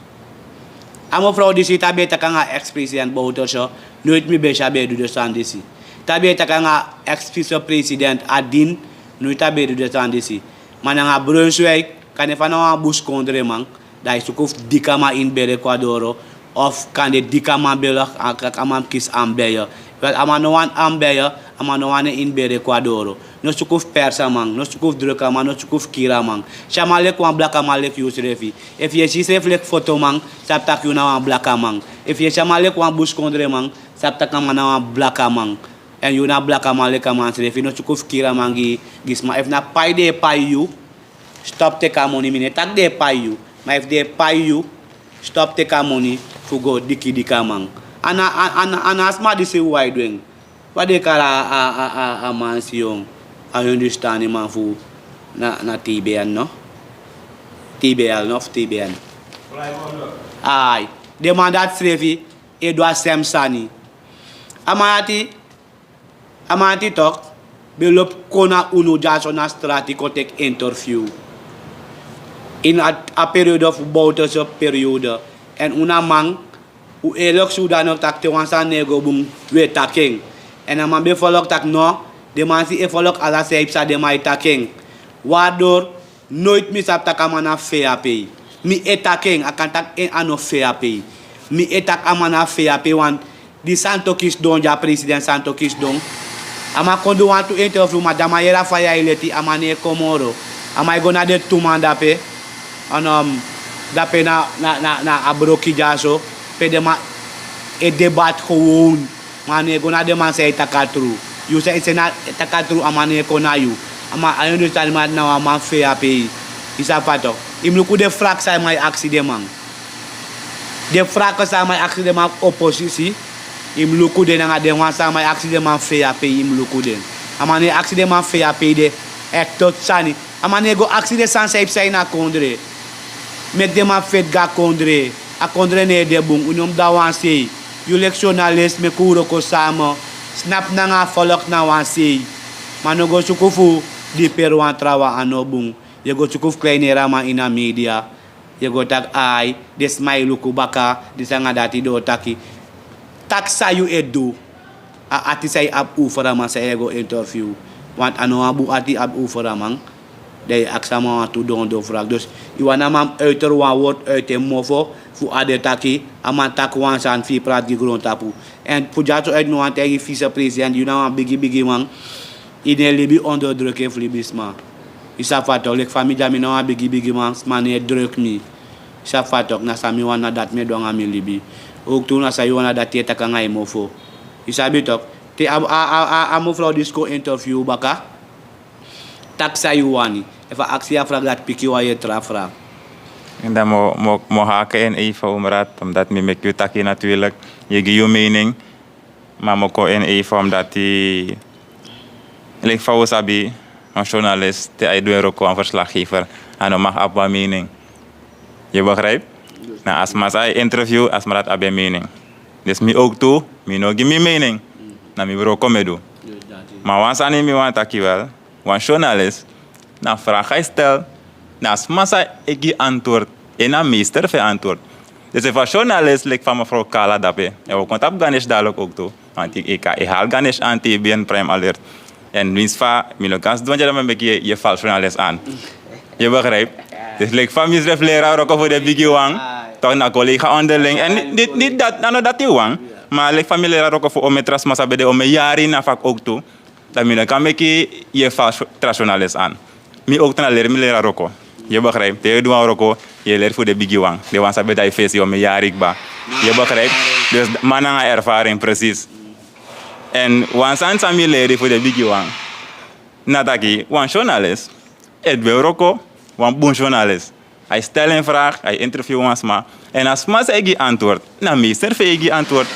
A mevrouw disi, te a ben e taki nanga ex-president Bouterse, noiti mi ben si a ben e du den sani disi. Te a ben e taki nanga ex-vicepresident Adin, noiti a ben e du den sani disi. Ma nanga Brunswijk, kande fa na wan busikondreman, dan a e suku fu diki a man ini bere kon na doro, of kande diki a man bele, a man mus kisi ambeien. Wel, a man no wani ambeien, a man no wani en ini bere kon na doro. No suku fu persi a man, no suku fu druku a man, no suku fu kiri a man. Si a man leki wan blakaman leki yusrefi. Efu yu e si yusrefi leki fotoman, sabi tak' yu na wan blakaman. Efu yu e si a man leki wan busikondreman, sabi tak' a man na wan blakaman. Èn yu na blakaman leki a man srefi, no suku fu kiri a man gi, gi sma. Efu na pai den e pai yu, stop teki a moni, mi no e taki den e pai yu. Ma efu den e pai yu, stop teki a moni fu go dikidiki a man. A na, a, a na, a na a sma disi wai du en. Fa den e kari a, a, a, a, a man si yon, a Hindustani man fu na, na T B N no? T B L no, fu T B N. Ai, den man dati srefi e du a sem sani. A man dati, a man dati tok, ben lobi kon na unu dyaso na strati kon teki interview. Ini a, a periode fu Bouterse periode. Èn unu a man, un eerlijk zodanig tak' te wan sani no e go bun, un e taki en. Èn a man ben folok tak' no, den man si e folok ala san yu psa den man e taki en. Waardoor noiti mi sabi tak' a man na V H P. Mi e taki en, a kan tak' en a no V H P. Mi e taki a man na V H P, want di Santokhi sidon dya, president Santokhi sidon. A man kon du wantu interview, ma dan a man yere a faya e leti, a man no e kon moro. A man e go na den tu man dape. Èn, um, dape na, na, na, na a broki dyaso, pe den man e debat gewoon. Ma a no e go na den man san e taki a tru. Yu san e taki a tru, a man no e kon na yu. A man, a yu understand, ma na wan man V H P. Yu sabi fa tok. Yu mus luku den vraag san a man e aksi den man. Den vraag san a man e aksi den man fu oppositie. Yu mus luku den nanga den wan san a man e aksi den man V H P, yu mus luku den. A man no e aksi den man V H P den echt tot sani. A man no e go aksi den sani san e psa ini a kondre. Meki den man feti go na kondre. A kondre no e de bun, un no mus du a wan sei. Yu leki journalist, meki un wroko sama. Snapu nanga a folok na wan sei. Ma no go suku fu diperi wan trawan, a no bun. Yu e go suku fu kleineri a man ini a media. Yu e go taki ai, den sma e luku baka, disi nanga dati den o taki. Taki san yu e du. A ati san yu abi over a man san yu e go interview. Want a no wan bun ati yu abi over a man. Dan yu e aksi a man wantu dondon vraag. Dus yu wani a man mus uiter wan word uit en mofo fu a de taki, a man taki wan sani fi yu prati gi grontapu. Èn fu dyaso uit mi wani taigi vicepresident, yu na wan bigi bigi man. Yu no e libi onderdruk efu libisma. Yu sabi fa tok, leki fa mi de, mi na wan bigi bigi man, sma no e druk mi. Yu sabi fa tok, na san mi wani na dati mi e du nanga mi libi. Ook tu na san yu wani na dati yu e taki nanga yu mofo. Yu sabi tok, te a, a, a, a, a mevrouw disi kon interview baka, taki san yu wani. Efu a aksi yu a vraag dati, piki wan yu e tra vraag. En dan mi o, mi o, mi o haken en even, Omraad, omdat mi meki yu taki natuurlijk. Yu e gi yu mening. Ma mi o kon en even, omdat leki fa un sabi, wan journalist te a e du en wroko, wan verslaggever, a no mag abi wan mening. Yu begrijp? Na a sma san a e interview, a sma dati abi en mening. Dus mi ook tu, mi no gi mi mening. Na mi wroko mi e du. Ma wan sani mi wani taki wel, wan journalist, na vraag a e stel, na sma san e gi antwoord, en na meester fu en antwoord. Dus efu a journalist leki fa mevrouw Kala dape, en wi o kon tapu Ganesh dadelijk ook tu, want yu kan e hali Ganesh aan T B N Prime Alert. En winsi fa mi no kan sidon dya, dan mi meki yu e, yu e fal journalist aan. Yu begrijp? Dus leki fa mi srefi leri a wroko fu den bigi wan, toch na collega onderling. En niet, niet dat, na no dati wan. Ma leki fa mi leri a wroko fu omeni tra sma san ben de omeni yari na a vak ook tu. Dan mi no kan meki yu e fal tra journalist aan. Mi ook tu na leri mi leri a wroko. Yu begrijp? Te yu e du wan wroko, Yu e leri fu den bigiwan. Den wan san ben de na yu fesi, yu o mi yari kba. Yu e begrijp? Dus man nanga ervaring, precies. En wan sani san mi leri fu den bigiwan, na taki wan journalist e du en wroko, wan bun journalist. A e stel en vraag, a e interview wan sma. En a sma san e gi antwoord, na meester fu en e gi antwoord.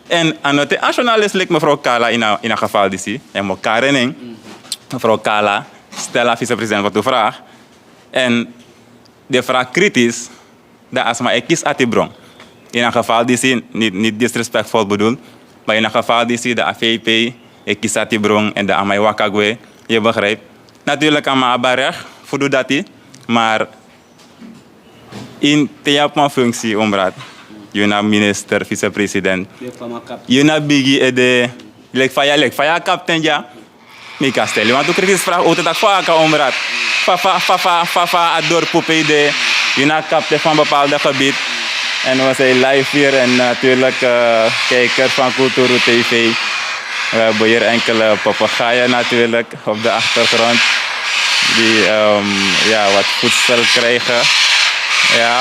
En a no te a journalist leki mevrouw Kala in a, in a geval disi, en mo kari en nen. Mevrouw Kala stel a vicepresident wan tu vraag. En den vraag kritisch, dan a sma e kisi ati bron. In a geval disi, niet, niet disrespectvol bedoeld, maar in a geval disi, dan a V P e kisi ati bron en dan a man e waka gwe, yu e begrijp. Natuurlijk, a man abi a recht fu du dati, maar in te yu abi wan functie, Omraad, yu na minister, vicepresident, yu na bigi ede, leki fa yu, leki fa yu a kapten dya. Mi kan stel yu wantu kritisch vraag, o, taki fa a kan, Omraad. Fa, fa, fa, fa, fa, fa a dorpu pe yu de, yu na kapten van bepaalde gebied. En we zijn live hier en natuurlijk, eh, kijkers van Kulturu T V. We hebben hier enkele papegaaien natuurlijk op de achtergrond. Die, ehm, ja, wat voedsel krijgen. Ja.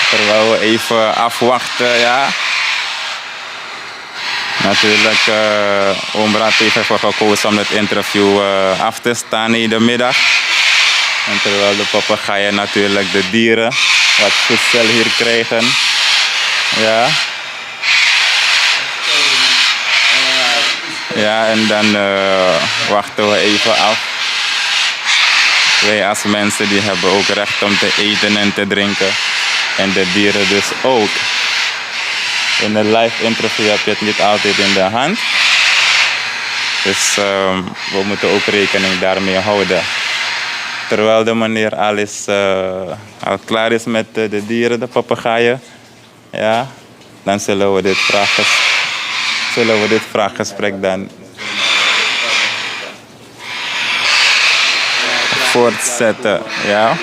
Terwijl we even afwachten, ja. Natuurlijk, eh Omraad heeft ervoor gekozen om het interview, eh, af te staan in de middag. En terwijl de papegaaien natuurlijk de dieren wat voedsel hier krijgen. Ja. Ja, en dan, eh, wachten we even af. Wij als mensen die hebben ook recht om te eten en te drinken. En de dieren dus ook. In een live interview heb je het niet altijd in de hand. Dus, ehm, we moeten ook rekening daarmee houden. Terwijl de meneer al is, eh, al klaar is met, eh, de dieren, de papegaaien. Ja, dan zullen we dit vraagges-, zullen we dit vraaggesprek dan voortzetten, ja.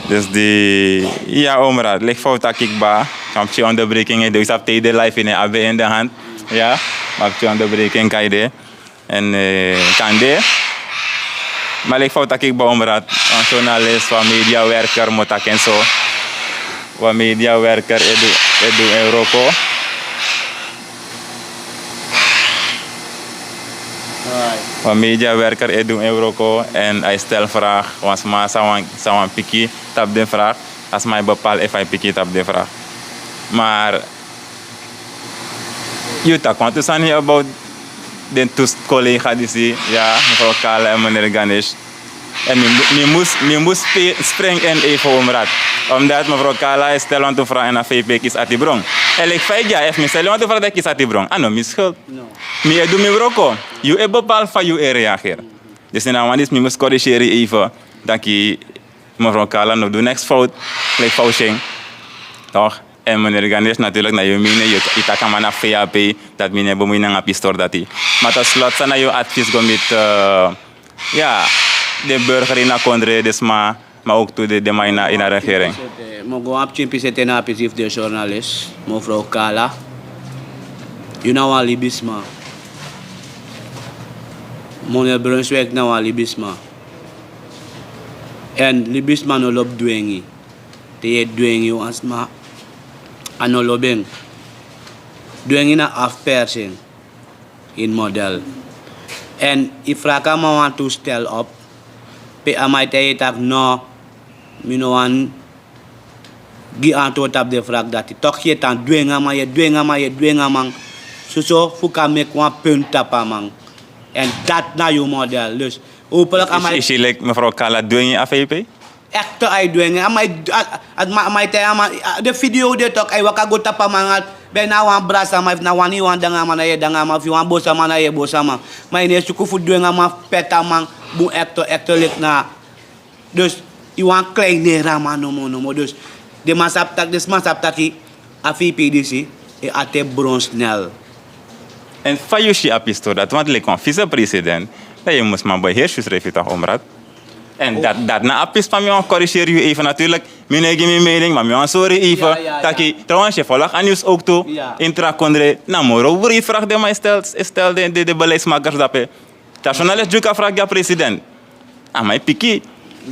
Dus die, ja, Omraad, leki fa wi taki kba, kan pikin onderbreking ede, wi sabi te yu de live, yu no abi en in de hand, ja, ma pikin onderbreking kan ede. En, eh, kande. Ma leki fa wi taki kba, Omraad, wan journalist, wan mediawerker, mi o taki en so. Wan mediawerker e du, e du en wroko. Wan mediawerker e du en wroko en a e stel vraag. Wan sma san wani, san wani piki tapu den vraag. A sma e bepaal efu a e piki tapu den vraag. Maar yu taki wantu sani about den tu collega disi, ya, mevrouw Kala en meneer Ganesh. En mi, mi mus, mi mus spe-, spring in even, Omraad. Omdat mevrouw Kala e stel wantu vraag en a V P e kisi ati bron. En leki fa yu dya, efu mi stel wantu vraag dan yu kisi ati bron, a no mi schuld. No. Mi e du mi wroko. Yu e bepaal fa yu e reageer. Dus na wan disi mi mus corrigeri even. Taki mevrouw Kala no du niks fout. Leki fa wi si en. Toch? En meneer Ganesh, natuurlijk na yu mening, yu, yu taki a man na V A P, dati mi no e bemui nanga a pistori dati. Maar tot slot, san na yu advies go miti, eh, ya, den burger ini a kondre, den sma, maar ook tu den, den man ini a, ini a regering? Mi o go wan pikin pisi ete na a pisi fu den journalist, mevrouw Kala. Yu na wan libisma. Meneer Brunswijk na wan libisma. En libisma no lobi dwengi. Te yu e dwengi wan sma, a no lobi en. Dwengi na afpersing in model. En yu vraag a man wantu stel op, pe a man e taigi yu taki no, mi no wani gi antwoord tapu den vraag dati. Toch yu e tan dwengi a man, yu e dwengi a man, yu e dwengi a man. Soso fu kan meki wan punt tapu a man. En dati na yu model. Dus hopelijk a man... Yu si, yu si leki mevrouw Kala dwengi a V P? Echt, a e dwengi. A man, a, a, a man, a man e taigi a man, a, den video de toch, a e waka go tapu a man ati. Ben na wan brasa man, efu na wan yu wani danga a man, na yu e danga a man, efu yu wani bosi a man, na yu e bosi a man. Ma yu no e suku fu dwengi a man, peti a man, bun echt, echt leki na. Dus yu wani kleineri a man nomo, nomo. Dus den man sabi taki, den sma sabi taki a V P disi e ati e bron snel. En fa yu si a pistori dati, want leki wan vicepresident, dan yu mus man beheersi yusrefi toch, Omraad. En dati, dati na a pisi fa mi wani corrigeri yu even, natuurlijk. Mi no e gi mi mening, ma mi wani sori yu even. Ya, ya, ya. Taki, trouwens, yu e folg a nieuws ook tu. Ya. Ini tra kondre, na moro wreed vraag den man e stel, e stel den, den, den beleidsmakers dape. Te a journalist dyuka vraag gi a president, a man e piki.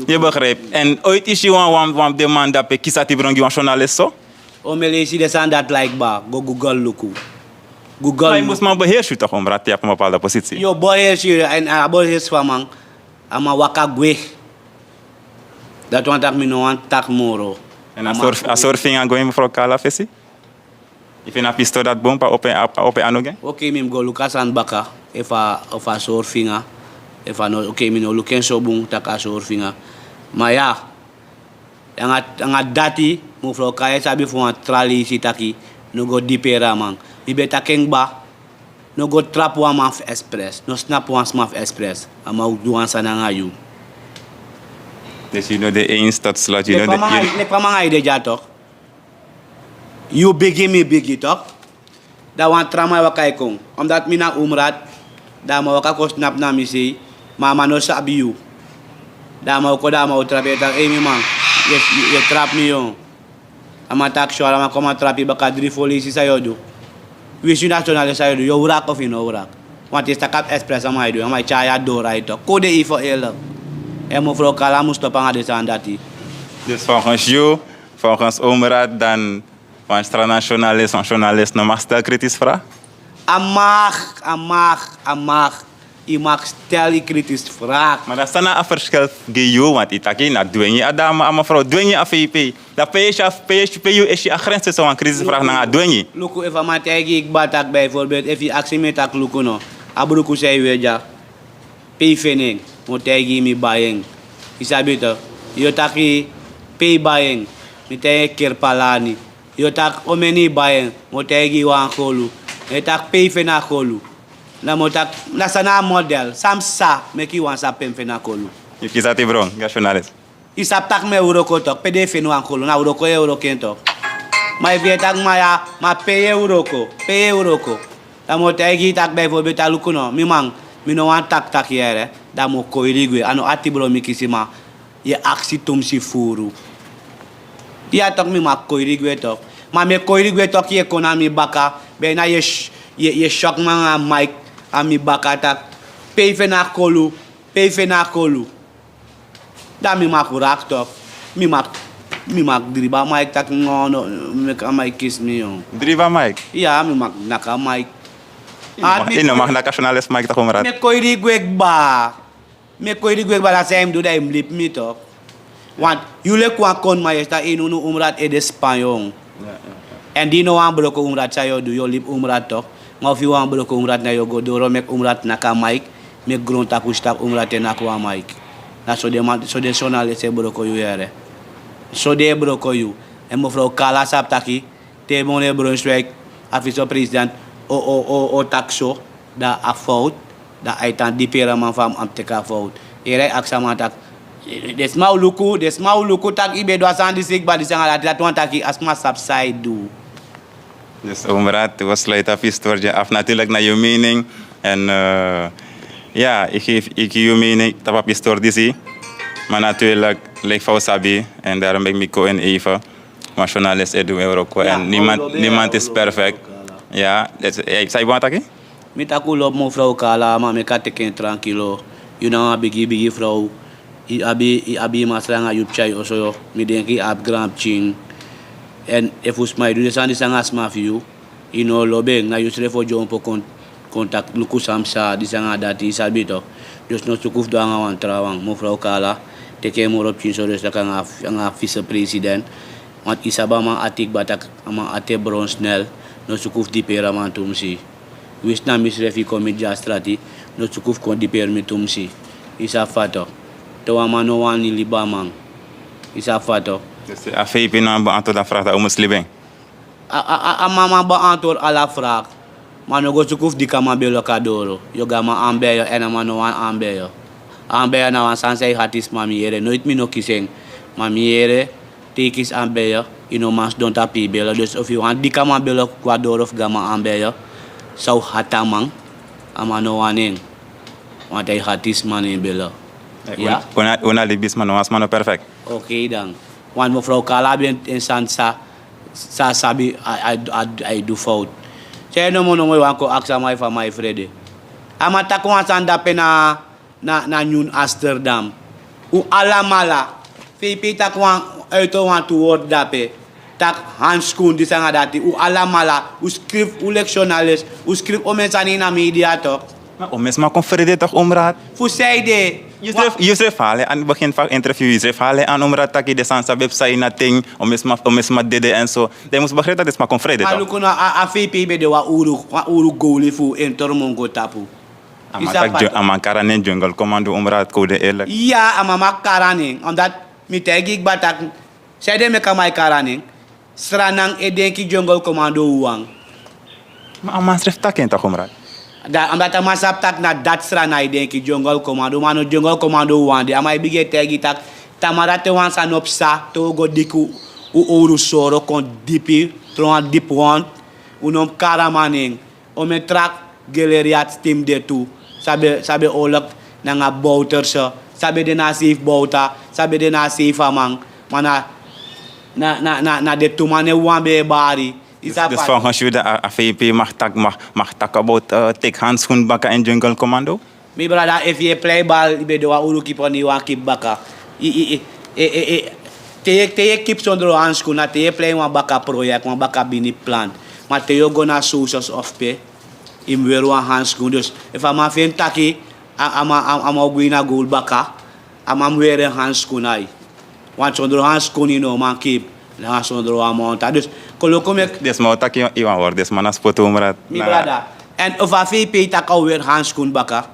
Yu begrijp. En ooit isi wan wan wan demanda pe kisa ti brongi wan journalist so. O mele isi de sani dat like ba go google luku. Google. Mus man beheersi toch om rat te op een bepaalde positie. Yo beheersi en a beheersi van man. A man waka gwe. Dat wan tak mi no wan tak moro. En a soort a soort vinga go in mevrouw Kala fesi. Ife na pisto dat bun pa open a open anogen. Oke mi go luka san baka. Efa ofa soort vinga. Efa no oke mi no luken so bun tak a soort vinga. Ma ya. Anga dati mevrouw Kala e sabi fu wan tra leisi taki no go diperi a man. Mi ben taki en kba. No go trapu wan man fu express no snapu wan sma fu express. A man o du wan sani anga yu. Dus yu no de eens tot slot yu no de. Leki fa man anga yu de dya tok. Yu bigi mi bigi tok. Dan wan tra man e waka e kon. Omdat mi na umrat. Dan a man waka kon snapu na mi sei. Ma a man no sabi yu. Dan a man o kon dan a man o trapu e taki ei mi man. Yu e trapu mi yon. A man taki sori a man kon man trapu yu baka dri fo leisi san yu o du. Wisi yu na so na lesi san yu o du yu o wraki of yu no o wraki. Wanti yu si taki a fu express a man e du a man e tyari yu a doro a yu tok kode yu fo eli. Èn mevrouw Kala mus stopu anga den sani dati. Dus volgens yu, volgens omrad dan wan strana journalist wan journalist no mag stel kritis vraag. A mag a mag a mag. Yu mag stel yu kritis vraag. Ma dan san na a verschil gi yu want yu taki na dwengi a dame a mevrouw dwengi a vp. Dan pe yu e si a grens tussen wan kritis vraag nanga a dwengi. Luku efu a man taigi yu kba taki bijvoorbeeld efu yu aksi mi e taki luku no, a bruku san yu weri dya, pe yu feni en? Mi o taigi yu mi bai en. Yu sabi to? Yu o taki pe yu bai en? Mi taigi en kerpalani. Yu o taki omeni yu bai en? Mi o taigi yu wan golu. Yu o taki pe yu feni a golu? Na mi o taki na san na a model san mi sa meki yu wani sabi pe mi feni a golu. Yu kisi ati bron gi a journalist. Yu sabi tak' mi e wroko tok' pe den e feni wan kolo na wroko yu e wroko en tok'. Ma efu yu e taki ma ya ma pe yu e wroko? Pe yu e wroko? Dan mi o taigi yu tak' bijvorbelt a luku no mi man, mi no wani taki tak' yere. Dan mi o koiri gwe a no ati bron mi kisi ma yu e aksi tumsi furu. Yu a tok' mi man koiri gwe tok'. Ma mi e koiri gwe tok' yu e kon na mi baka. Bina yu e syok mi anga maik a mi baka tak', pe yu feni a kolu? Pe yu feni a kolu? Dan mi maki wraki tok'. Mi maki dribi a maiki tak' no no. Meki a maiki kisi mi. Dribi a maiki? Ya mi maki naki a maiki. Yu no maki naki a sona lesi maiki tak' omrati. Mi e koiri gwe kba. Mi e koiri gwe kba dan san yu mus du dan yu mus libi mi tok'. Want yu leki wan koniman yu e stan ini unu umrati ede spanyon. Èn di yu no wani broko umrati san yu o du yu o libi umrati tok'. Ma efu yu wani broko umrati na yu o go doro meki umrati naki a maiki. Meki grontapu si tapu umrati e naki wan maiki. Na so den man so den sona lesi e broko yu yere. So den e broko yu. Èn mefrow kala sabi taki te mone brunswik a visepresident o taki so. Dan a fout. Dan a e tan diperi a man fu a mus teki a fout. Yere a e aksi a man taki den sma o luku den sma o luku taki yu ben du a sani disi kba disi anga dati dati wani taki a sma sabi san yu du. Dus omrad wi o sluiti a pistori dya afu naturlik na yu mening. Èn ya yu gi yu mening tapu a pistori disi. Ma naturlik leki fa wi sabi èn daro meki mi kon ini eive. Wan journalist e du en wroko èn nimand is perfekt. Ya san yu bon a taki? Mi taki un lobi mofrow kala ma meki a teki en trankilo. Yu na wan bigi bigi frow. Yu abi yu masra nanga yu pikin yu oso. Mi denki yu abi granpikin. Èn efu sma e du den sani disi nanga sma fu yu, yu no o lobi en na yusrefi o dyompo. Kon taki luku san mi sa disi nanga dati yu sabi tok. Dus no suku fu du nanga wan trawan mofrow kala. Teki en moro pikin so dus taki nanga visepresident. Want yu sabi a man ati kba taki a man ati e bron snel. No suku fu diperi a man tumsi. Winsi na misrefi kon miti gi a strati. No suku fu kon diperi mi tumsi. Yu sabi fa tok. Te wan man no wani libi a man. Yu sabi fa tok. A feipi no man bon antword a fragi dan un mus libi en. A man man bon antword ala fragi. Ma no go suku fu diki a man belo kon na doro. Yu o gi a man anbeyo èn a man no wani anbeyo. Anbeyo na wan sani san yu hati sma mi yere noiti mi no kisi en. Ma mi yere te yu kisi anbeyo. Yu no man sidon tapu yu belo dus efu yu wani diki a man belo kon na doro fu gi a man anbeyo. San un hati a man. A man no wani en. Wanta yu hati sma na en belo. Un na libisma no wan sma no perfekt. Okei dan. Wan mofrow kala abi en sani sa sa sabi a e du fowtu. San yu nomo nomo yu wani kon aksi a man efu a man e frede. A man taki wan sani dape na nyun amsterdam. Un alamala, fei pei taki wan, uito wantu wortu dape, taki hanskun disi nanga dati. Un alamala, un skrifi, un leki journalist, un skrifi omeni sani ini a media tok. Ma un mesi man kon frede tok, Omraad. Fu san ede? Yusref, yusref hale an begin fa interview, yusref hale an, Omraad, taki den sani san ben psa ini a ten, un mesi man, un mesi man dede en so. Den mus begrijp taki den sma kon frede tok. Ma luku no, a, a fei pei ben de wan uru, wan uru goli fu en tormongo tapu. A man kari a nen Jungle Commando, Omraad, kon de eerlijk. Ya, a man kari a nen, omdat mi taigi yu kaba taki, san ede meki a man e kari a nen, Sranan e denki Jungle Commando wawan. Ma a man srefi taki en tok, Omraad. Da, omdat a man sabi taki na dati Sranan e denki Jungle Commando, ma no Jungle Commando wawan de. A man e bigin e taigi taki, tamara te wan sani no psa, te un go diki un owru soro kon dipi, tron wan dipi wond, un no mus kari a man nen. Omeni tra Geleria stem de tu. San ben, san ben olok nanga Bouterse. San ben de na a seifi Bouta. San ben de na a seifi a man. Ma na, na, na, na, na den tu man nen wawan ben e bari. Dus, dus volgens u de, a, a V P mag tak, mag, mag tak about, eh, take handschoen baka in Jungle Commando? Mi brada, efu yu e plei bal, yu ben de wan uru kiper, no yu wani kipi baka. I, i, i, e, e, e, te yu, te yu e kipi sondro hanskun, na te yu e plei wan baka project, wan baka bini plan. Ma te yu o go na Sosos of pe, yu mus weri wan hanskun. Dus efu a man feni taki a, a man, a, a man o gwe ini a goal baka, a man mus weri en hanskun na yu. Want sondro hanskun yu no man kipi, nanga sondro wan monta. Dus kon luku meki. Den sma o taki yu wan wortu, den sma na spotu, Omraad. Mi brada. En efu a V P taki a o weri hanskun baka,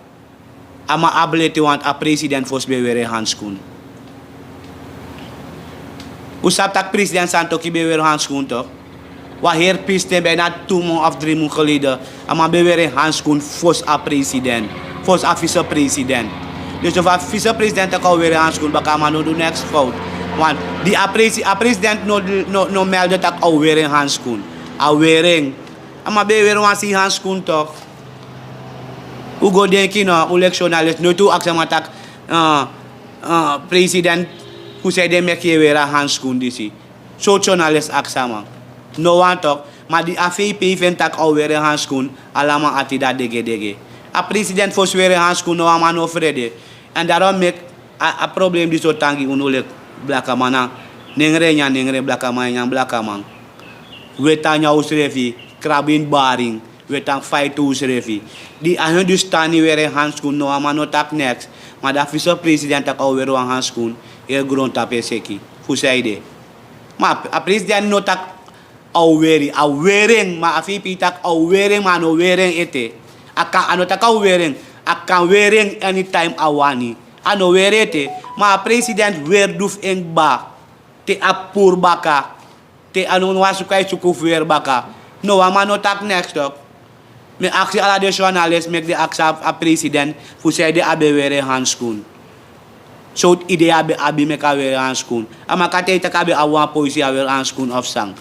a man abi leti, want a president fosi ben weri en hanskun. Un sabi taki president Santokhi ben weri hanskun tok? Wan heri pisten, bijna tu mun of dri mun geleden, a man ben weri en hanskun fosi a president, fosi a vicepresident. Dus efu a vicepresident taki a o weri en hanskun baka, a man no du neks fout. Want di a presi-, a president no, no, no melde taki a o weri en hanskun. A weri en. A man ben weri wan sei hanskun tok. Un go denki no, un leki journalist, noiti un aksi a man taki, eh, eh, president, fu san ede meki yu e weri a hanskun disi. Sortu journalist aksi a man? No wan tok. Ma di a V P feni taki a o weri en hanskun, ala man ati dati degedege. A president fosi weri en hanskun, no wan man no frede. En daarom meki a, a problem disi o tan gi unu leki blakaman, na nengre nyan nengre, blakaman nyan blakaman. Weti a nyan unsrefi, krabu ini barin, weti a faiti unsrefi. Di a Hindustani weri en hanskun, no wan man no taki neks. Ma di a vicepresident taki a o weri wan hanskun, heri grontapu e seki. Fu san ede? Ma a president no taki a o weri, a weri en, ma a V P taki a o weri en, ma a no weri en ete. A kan, a no taki a o weri en, a kan weri en anytime a wani. A no weri ete, ma a president weri du fu en kaba, te a puru baka, te a no wan suku a e suku fu weri baka. No wan man no taki neks tok. Mi e aksi ala den journalist meki den aksi a, a president fu san ede a ben weri en hanskun. Sortu idee a ben abi meki a weri hanskun? A man kan taigi taki a ben abi wan poisi a weri hanskun of san.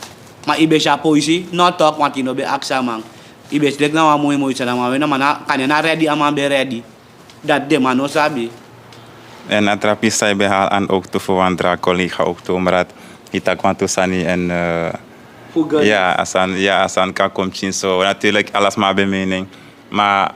Ma yu ben si a poisi? No tok, want yu no ben aksi a man. Yu ben si leki na wan moi moi sani a man weri, ma na kande na ready a man ben ready. Dati den man no sabi. Èn a tra pisi san yu ben hali an owktu fu wan tra collega owktu, Omraad, yu taki wantu sani èn, eh, ya, a sani, ya, a sani kan kon pikin so. Natuurlijk, ala sma abi en mening. Ma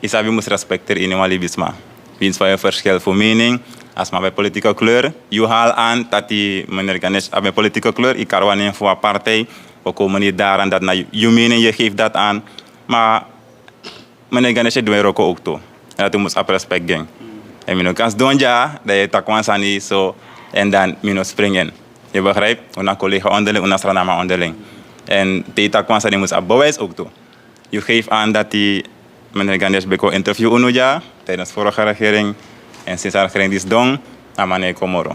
yu sabi yu mus respekteri iniwan libisma. Winsi fa yu e verschil fu mening, a sma abi en politieke kleur. Yu hali an taki meneer Ganesh abi en politieke kleur, yu kari wan nen fu wan partij, wi o kon moni dari, èn dati na yu, yu mening, yu e geef dati an. Ma meneer Ganesh e du en wroko owktu. Èn dati wi mus abi respect gi en. Èn mi no kan sidon dya, dan yu e taki wan sani so, èn dan mi no spring in. Yu begrijp? Un na collega onderling, un na Srananman onderling. Èn te yu taki wan sani yu mus abi bewijs owktu. Yu geef an dati meneer Ganesh ben kon interview unu dya tijdens vorige regering. Èn sinsi a regering disi sidon, a man no e kon moro.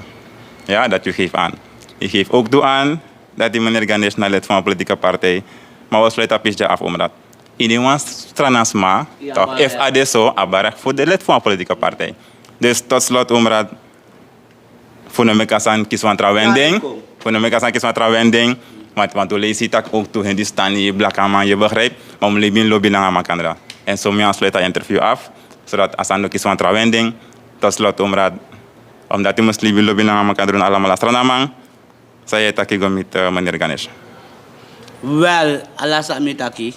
Ya, dati yu geef an. Yu geef owktu an dati meneer Ganesh na lid fu wan politieke partij. Ma wi o sluiti a pisi dya af, Omraad. Iniwan Srananman, toch, efu a de so, a abi a recht fu de lid fu wan politieke partij. Dus tot slot, Omraad, fu no meki a sani kisi wan tra wending. Fu no meki a sani kisi wan tra wending. Want, want un leisi taki owktu Hindustani, blakaman, yu begrijp. Ma un mus libi ini lobi nanga makandra. Èn so mi wani sluiti a interview af, zodat a sani no kisi wan tra wending. Tot slot, Omraad, omdat yu mus libi ini lobi nanga makandra, un alamala Srananman. San yu e taki go miti, eh, meneer Ganesh? Wel, ala san mi taki,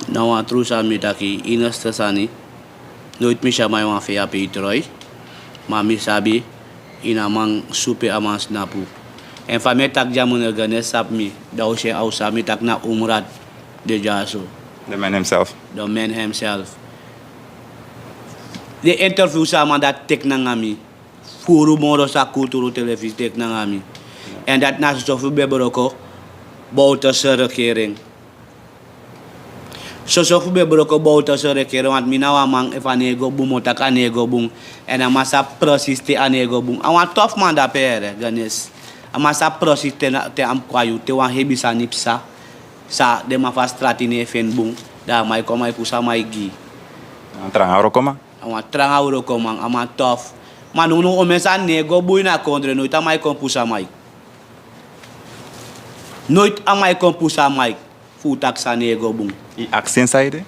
na wan tru san mi taki, enigste sani. Noiti mi si a man e wan fei a pei troi. Ma mi sabi, yu na man supe a man snapu. Èn fa mi e taki dya, mi no, Ganes sabi mi, dan a o si en, a o sabi mi taki na Umrat de dyaso. The man himself. The man himself. Den interview san a man dati teki nanga mi, furu moro sa kulturu telefisi teki nanga mi. Èn dati na soso fu ben broko bowtense regering. Soso fu ben broko bowtense regering, want mi na wan man, efu a no e go bun, mi o taki a no e go bun. Èn a man sabi presis te a no e go bun. A wan tof man dape, yere, Ganes. A man sabi presis te na, te a mus kon na yu, te wan hebi sani psa, san den man fu a strati no e feni bun, dan a man e kon, a man e pusu a mic gi yu. A wan tranga wrokoman. A wan tranga wrokoman, a man tof. Ma nownow, omen sani no e go bun ini a kondre, noiti a man e kon pusu a mic. Noiti a man e kon pusu a mic fu taki san no e go bun. Yu aksi en saide?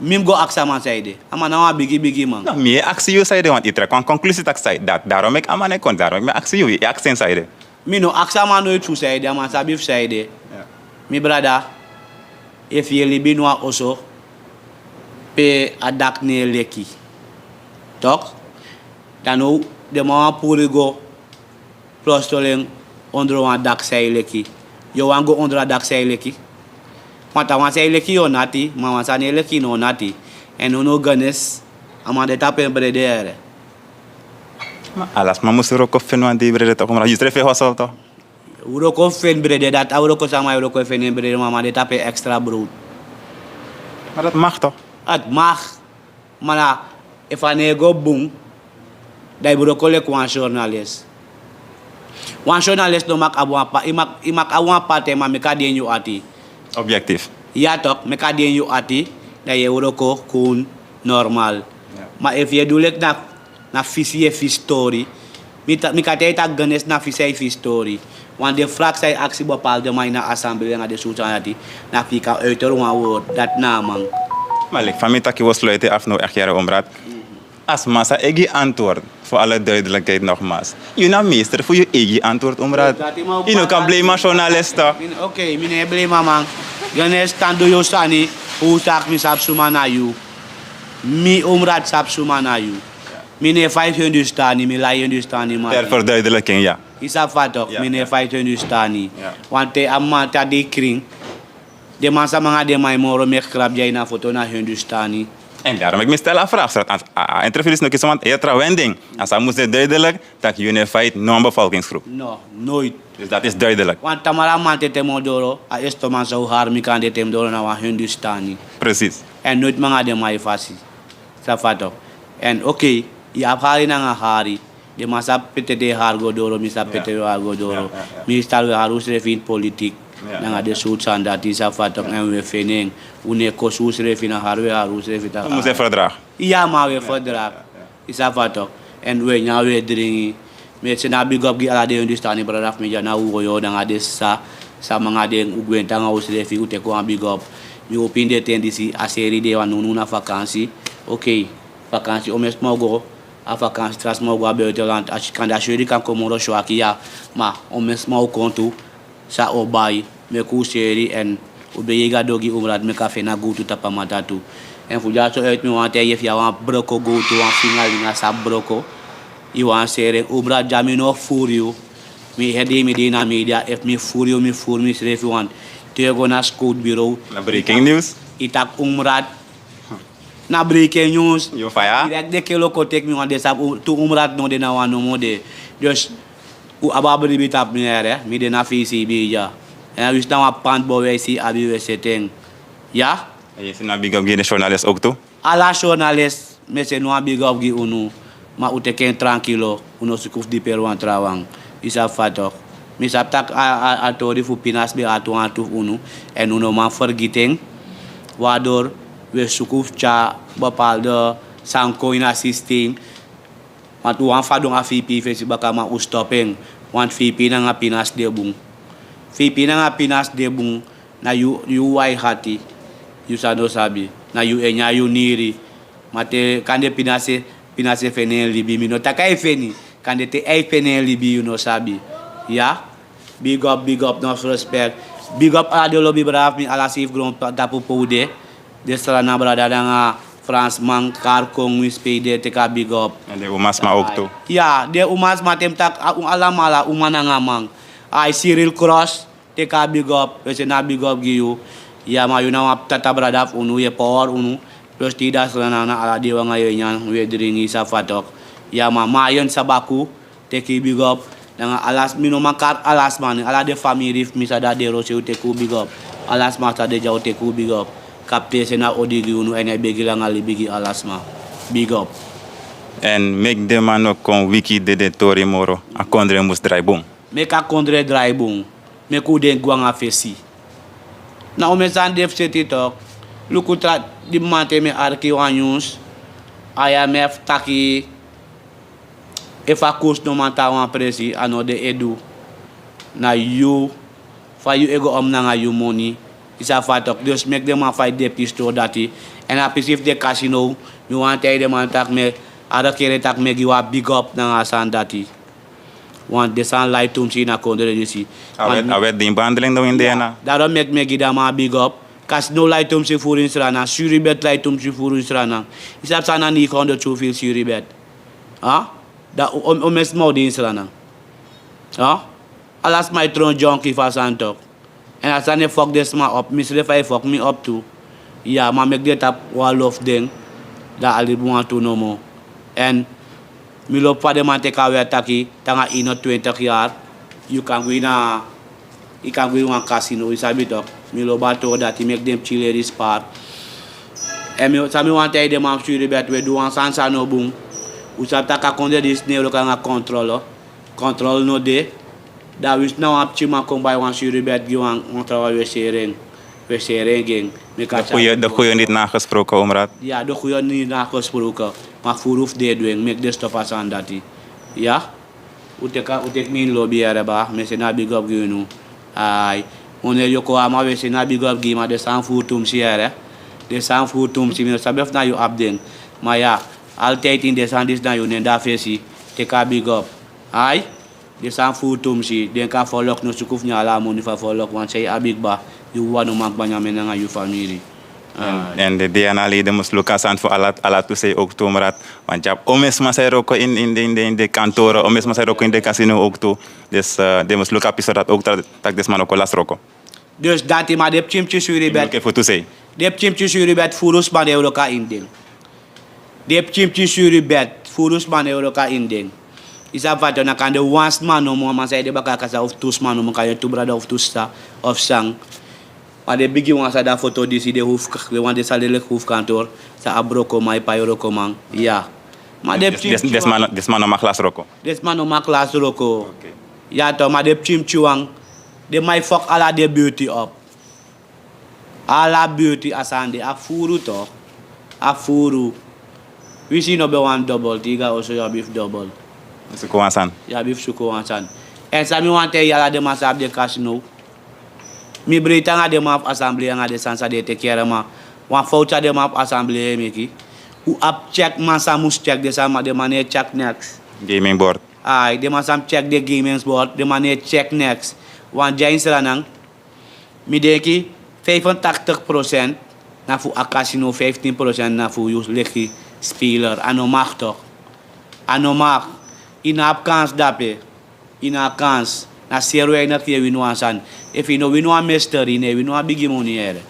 Mi mus go aksi a man saide? A man na wan bigi bigi man. No, mi e aksi yu saide, want yu trek wan konklusi taki saide. Dati, daarom meki a man e kon, daarom meki mi aksi yu, yu e aksi en saide? Mi no aksi a man noiti fu saide, a man sabi fu saide. Ya. Mi brada, efu yu e libi ini wan oso pe a daki no e leki, toch, dan now den man wani puru yu go plotseling ondro wan daki san e leki. Yu o wani go ondro a daki san e leki? Want a wan san e leki yu o nati, ma wan san no e leki yu no o nati. Èn nownow, Ganes, a man de tapu en brede, yere. Ma ala sma musu wroko fu feni wan dei brede, toch, ma yu srefi e hosel, toch. Wroko fu feni brede, dati a wroko san a man e wroko e feni en brede, ma a man de tapu en extra brood. Ma dati mag, toch? Dati mag. Ma na, efu a no e go bun, dan yu broko leki wan journalist. Wan journalist no mag abi wan pa-, yu mag, yu mag abi wan partij, ma meki a de ini yu ati. Objectief. Ya toch, meki a de ini yu ati, dan yu e wroko kon normal. Ya. Ma efu yu e du leki na, na fisi yu e fisi tori, mi ta-, mi kan taigi taki Ganes na fisi a e fisi tori. Want den vraag san yu aksi bepaalde man ini a assemblee nanga den sowtu sani dati, na fu yu kan uiter wan woord, dati na a man. Ma leki fa mi taki, wi o sluiten af now, echt, yere, Umrat. A sma sa e gi antwoord, voor alle duidelijkheid nogmaals. Yu na meester fu yu eigi antwoord, Umrat. Yu no kan blame a journalist, toch. Mi no, oké, mi no e blame a man. Yu understand, du yu sani, fu taki mi sabi suma na yu. Mi, Umrat, sabi suma na yu. Mi no e fight Hindustani, mi lai Hindustani man. Ter verduidelijking, ya. Yu sabi fa, toch, mi no e fight Hindustani. Ya. Want te a man tan de krin, den man san nanga den man e moro meki grap dya ini a foto na Hindustani. En daarom meki mi stel a vraag, zodat a, a, a interview disi no kisi wan tra wending. A sani mus de duidelijk taki yu no e fight no wan bevolkingsgroep. No, nooit. Dus dat is duidelijk. Want te a man tete mi doro, a eerste man san o hari mi kande te mi doro na wan Hindustani. Precies. Èn nooit mi nanga den man e fasi. Sabi fa, toch. Èn oké, yu abi hari nanga hari. Den man sabi pe tete hari go doro, mi sabi pe tete wi e hari go doro. Ya, ya, ya. Mi e start, wi e hari usrefi ini politiek. Ya, nanga den sowtu sani dati, sabi fa, toch, èn wi e feni en. Wi no e kosi usrefi, na hari wi e hari usrefi, toch. Wi mus e verdraag. Ya, ma wi e verdraag. Ya, ya, ya. Yu sabi fa, toch. Èn wi e nyan, wi e dringi. Mi e seni wan big up gi ala den Hindustani brada fu mi dya na Uwoyo, nanga den sisa, san nanga den, u gwenti nanga usrefi, u teki wan big up. Mi opo ini den ten disi, a seri dei, want nownow na vakansi. Oké, vakansi, omen sma o go a vakansi, tra sma o go a buitenland, a si kande a seri kan kon moro swaki, ya. Ma omen sma o kon tu, san o bai, meki u seri, èn u begi Gado gi Umrat meki a feni a gowtu tapu a matta tu. Èn fu dyaso uit mi wani taigi, efu yu abi wan broko gowtu, wan finga linga sa broko, yu wani seri en, Umrat, dya mi no furu yu. Mi heri dei mi de ini a media, efu mi furu yu, mi furu misrefi, want te yu e go na scout bureau. Na breaking news. Yu taki Umrat. Na breaking news. Yu faya. Direct den kelo kon teki mi, want den sabi tu Umrat no de, na wan nomo de. Dus u abi a bribi tapu mi, yere, mi de na V C B dya. Èn a wisi na wan pand bo wi e si abi, wi e seti en. Ya? Yu e seni wan big up gi den journalist ook tu? Ala journalist, mi e seni wan big up gi unu. Ma u teki en trankilo, un no suku fu diperi wan trawan. Yu sabi fa, toch. Mi sabi taki a, a, a tori fu pinas ben hati wantu fu unu. Èn un no man fergiti en. Waardoor wi e suku fu tyari bepaalde sani kon ini a systeem. Want un wani fadon a V P fesi baka, ma un stop en. Want V P nanga pinas de bun. V P nanga pinas de bun. Na yu, yu wai hati. Yu sa no sabi. Na yu e nyan yu niri. Ma te kande pinas e, pinas e feni en libi. Mi no taki a e feni. Kande te a e feni en libi, yu no sabi. Ya? Big up, big up, no respect. Big up ala den lobi brada fu mi, ala seif gron tapu pe u de. Den Sranan brada nanga Fransman, Karkon, Wispei, den teki a big up. En den umasma ook tu. Ya, den umasma, te mi taki, a, alamala uma nanga man. Ai, Cyril Cross, teki a big up, we seni a big up gi yu. Ya, ma yu na wan tata brada fu unu, yu e power unu. Plus tida Sranan, ala dei wan nanga yu e nyan, wi e dringi, sabi fa toki. Ya, ma Mayon Sabaku, teki big up. Nanga ala, mi no man kari ala sma nen, ala den famiri fu mi san de a Roseau, teki u big up. Ala sma san de dya, u teki u big up. Kapten, seni a odi gi unu, èn a e begi langa libi gi ala sma. Big up. Èn meki den man no kon wiki dede tori moro, a kondre mus drai bun. Meki a kondre drai bun. Meki u den gwe nanga fesi. Na omen sani de fu seti toki. Luku tra, di mamanten mi e arki wan nyunsu. I M F taki, efu a koersi no man tan a wan presi, a no de edu. Na yu, fa yu e go om nanga yu moni. I sabi fa toki. Dus meki den man fa e de pistol dati. Èn a pisi fu den casino, mi wani taigi den man taki mi e, a regering taki mi e gi wan big up nanga a sani dati. Want den sani lai tumsi ini a kondre disi. A wet, a wet di behandeling no ini den na. Daarom meki mi e gi den man big up. Casino lai tumsi furu ini Sranan, Suribet lai tumsi furu ini Sranan. I sabi san na negenhonderd zoveel Suribet. Ha? Da o, o, omen sma o de ini Sranan. Ha? Ala sma e tron dyonki fu a sani toki. Èn a sani e fok den sma op, misrefi a e fok mi op tu. Ya, ma meki den tapu wan lo fu den, da a libi wantu nomo. Èn mi lobi fa den man teki a wet taki, te nanga eenentwintig yari, yu kan gwe na, yu kan gwe na wan casino, yu sabi toki. Mi lobi a tori dati, meki den pikin leri spari. Èn mi, san mi wani taigi den man fu Suribet, wi e du wan sani san no bun. Un sabi taki a kondre disi no e wroko nanga controle. Controle no de. Da winsi na wan pikinman kon bai wan Suribet gi wan, wan trawan, wi e seri en. Wi e seri en gi en. Meki a tyari. De goede niet nagesproken, Omraad. Ya, de goede niet nagesproken. Ma furu fu den e du en, meki den stop a sani dati. Ya. Un teki, un teki mi ini lobi yere, baa. Mi e seni a big up gi unu. Ai. Wanneer yu kon, a man, wi e seni a big up gi yu, ma den sani furu tumsi yere. Den sani furu tumsi, mi no sabi efu na yu abi den. Ma ya, altijd ini den sani disi na yu nen de a fesi. Teki a big up. Ai. Den sani furu tumsi, den kan folok no suku fu nyan ala a moni fu a folok, want san yu abi kba, yu wawan no man kba nyan en nanga yu famiri. Èn, èn den D N A leden mus luku a sani fu ala, ala tu sei ook tu, Omraad. Want yu abi omen sma san e wroko ini, ini den, ini den, ini den kantoro, omen sma san e wroko ini den casino ook tu. Dus, eh, den mus luku a pisi dati ook, taki den sma no kon lasi wroko. Dus dati, ma den pikin pikin Suribet. Oké, fu tu sei. Den pikin pikin Suribet furu sma no e wroko ini den. Den pikin pikin Suribet furu sma no e wroko ini den. Yu sabi fa toki, na kande wan sma nomo, a man san e de baka a kasa, of tu sma nomo, kande tu brada of tu sisa, of san. Ma den bigi wan san de a foto disi, den hoofd, den wan den san leleki hoofdkantoor, san abi wrokoman, e pai wrokoman. Ya. Ma den pikin pikin wan. Den sma no, den sma no mag lasi wroko. Den sma no mag lasi wroko. Oké. Ya toch, ma den pikin pikin wan, den man e fok ala den buurti op. Ala buurti, a sani de, a furu toch. A furu. Winsi yu no ben wani dobel, te yu go a oso yu abi fu dobel. Suku wan sani. Yu abi fu suku wan sani. Èn san mi wani taigi ala den man san abi den casino. Mi breiti anga den man fu assemblee anga den sani san den e teki yere, ma wan fowtu san den man fu assemblee e meki. Un abi check man san mus check den sani, ma den man no e check neks. Gaming board. Ai, den man san mus check den gaming board, den man no e check neks. Want dya ini Sranan, mi denki vijfentachtig procent na fu a casino, vijftien procent na fu yu leki speler. A no mag toch. A no mag. Yu no abi kans dape. Yu no abi kans. Na seri weinig yu e wini wan sani. Efu yu no wini wan mystery, yu no e wini wan bigi moni yere.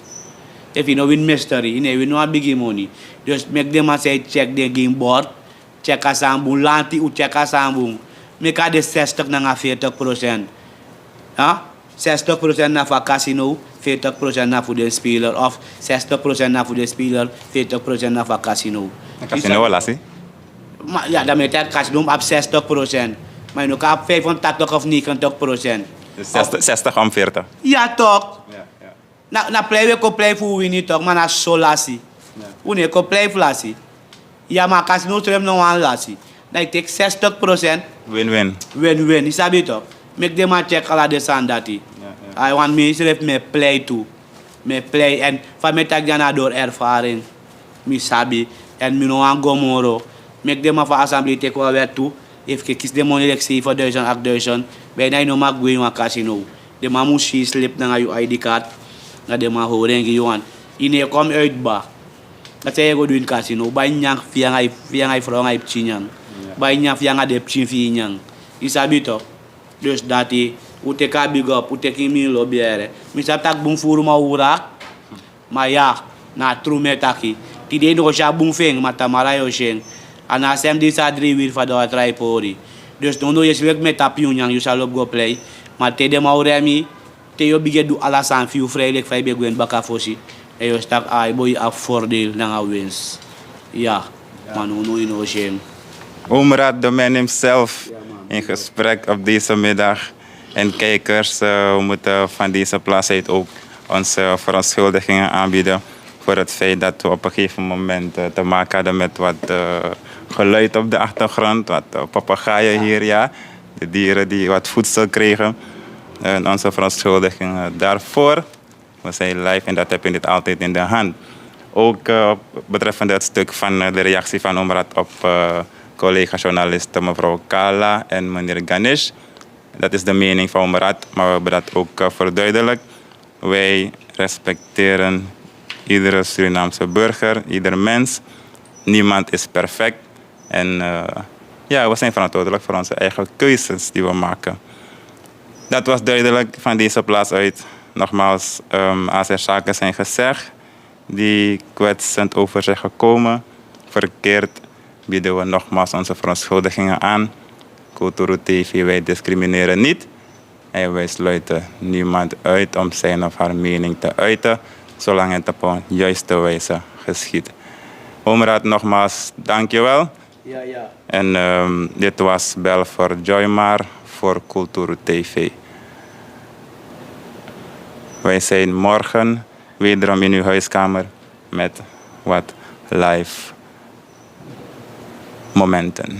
Efu yu no wini mystery, yu no e wini wan bigi moni. Dus meki den man san e check den game board check a sani bun, lanti, un check a sani bun. Meki a de zestig nanga veertig procent. Ha? Zestig procent na fu a casino, veertig procent na fu den speler. Of zestig procent na fu den speler, veertig procent na fu a casino. A casino wan lasi? Ma, ya, dan mi e taki casino abi zestig procent. Ma yu no kan abi vijfentachtig of negentig procent. Dus zestig, zestig om veertig. Ya toch. Ya, ya. Na, na plei wi e kon plei fu wini toch, ma na so lasi. Ya. Wi no e kon plei fu lasi. Ya, ma a casino srefi no wani lasi. Na yu teki zestig procent. Win-win. Win-win, yu sabi toch. Meki den man check ala den sani dati. Ya, ya. Ai, want mi srefi mi e plei tu. Mi e plei, èn fa mi e taki dya na door ervaring. Mi sabi, èn mi no wani go moro. Meki den man fu a assemblee teki wan wet tu. Efu yu e kisi den moni leki zevenduizend, achtduizend, bijna yu no mag gwe ini wan casino. Den man mus si yu slip nanga yu I D card. Dan den man hori en gi yu, want yu no e kon uit kba. Dati san yu e go du ini kasino, bai nyan fi yu anga yu frow anga yu pikin nyan. Bai nyan fi yu anga den pikin fi yu nyan. Yu sabi to. Dus dati, un teki a bigi op, un teki mi lobi here. Mi sabi taki bun furu ma un wrak. Ma ya, na a tru mi e taki. Tide yu no go si a bun fu en, ma tamara yu o si en. A na a sem disi a dri wiri fa dawatra e pori. Dus no no yu e si weki mi e tapu yu nyan yu sa lobi go plei. Ma te den man o remi, te yu o bigin e du ala sani fi yu frei leki fa yu ben gwe ini baka fosi. Èn yu o si taki a yu boi abi fordeel nanga wins. Ya, ma no no yu no o si en. Omraad, de man himself, in gesprek op deze middag. En kijkers, eh, we moeten van deze plaats uit ook onze verontschuldigingen aanbieden voor het feit dat we op een gegeven moment, eh, te maken hadden met wat, eh, geluid op de achtergrond, wat, eh, papegaaien hier, ja, de dieren die wat voedsel kregen. En onze verontschuldigingen daarvoor. We zijn live en dat heb je niet altijd in de hand. Ook, eh, betreffende het stuk van, eh, de reactie van Omraad op, eh, collega-journalisten mevrouw Kala en meneer Ganesh. Dat is de mening van Omraad, maar we hebben dat ook, eh, verduidelijkt. Wij respecteren iedere Surinaamse burger, ieder mens. Niemand is perfect. En, eh, ja, we zijn verantwoordelijk voor onze eigen keuzes die we maken. Dat was duidelijk van deze plaats uit. Nogmaals, ehm, als er zaken zijn gezegd die kwetsend over zijn gekomen, verkeerd, bieden we nogmaals onze verontschuldigingen aan. Kulturu T V, wij discrimineren niet. En wij sluiten niemand uit om zijn of haar mening te uiten, zolang het op een juiste wijze geschiet. Omraad, nogmaals, dankjewel. Ja, ja. En, ehm, dit was Bel voor Joymar voor Kulturu T V. Wij zijn morgen wederom in uw huiskamer met wat live momenten.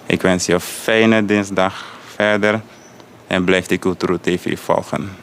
Ik wens je een fijne dinsdag verder en blijf die Kulturu T V volgen.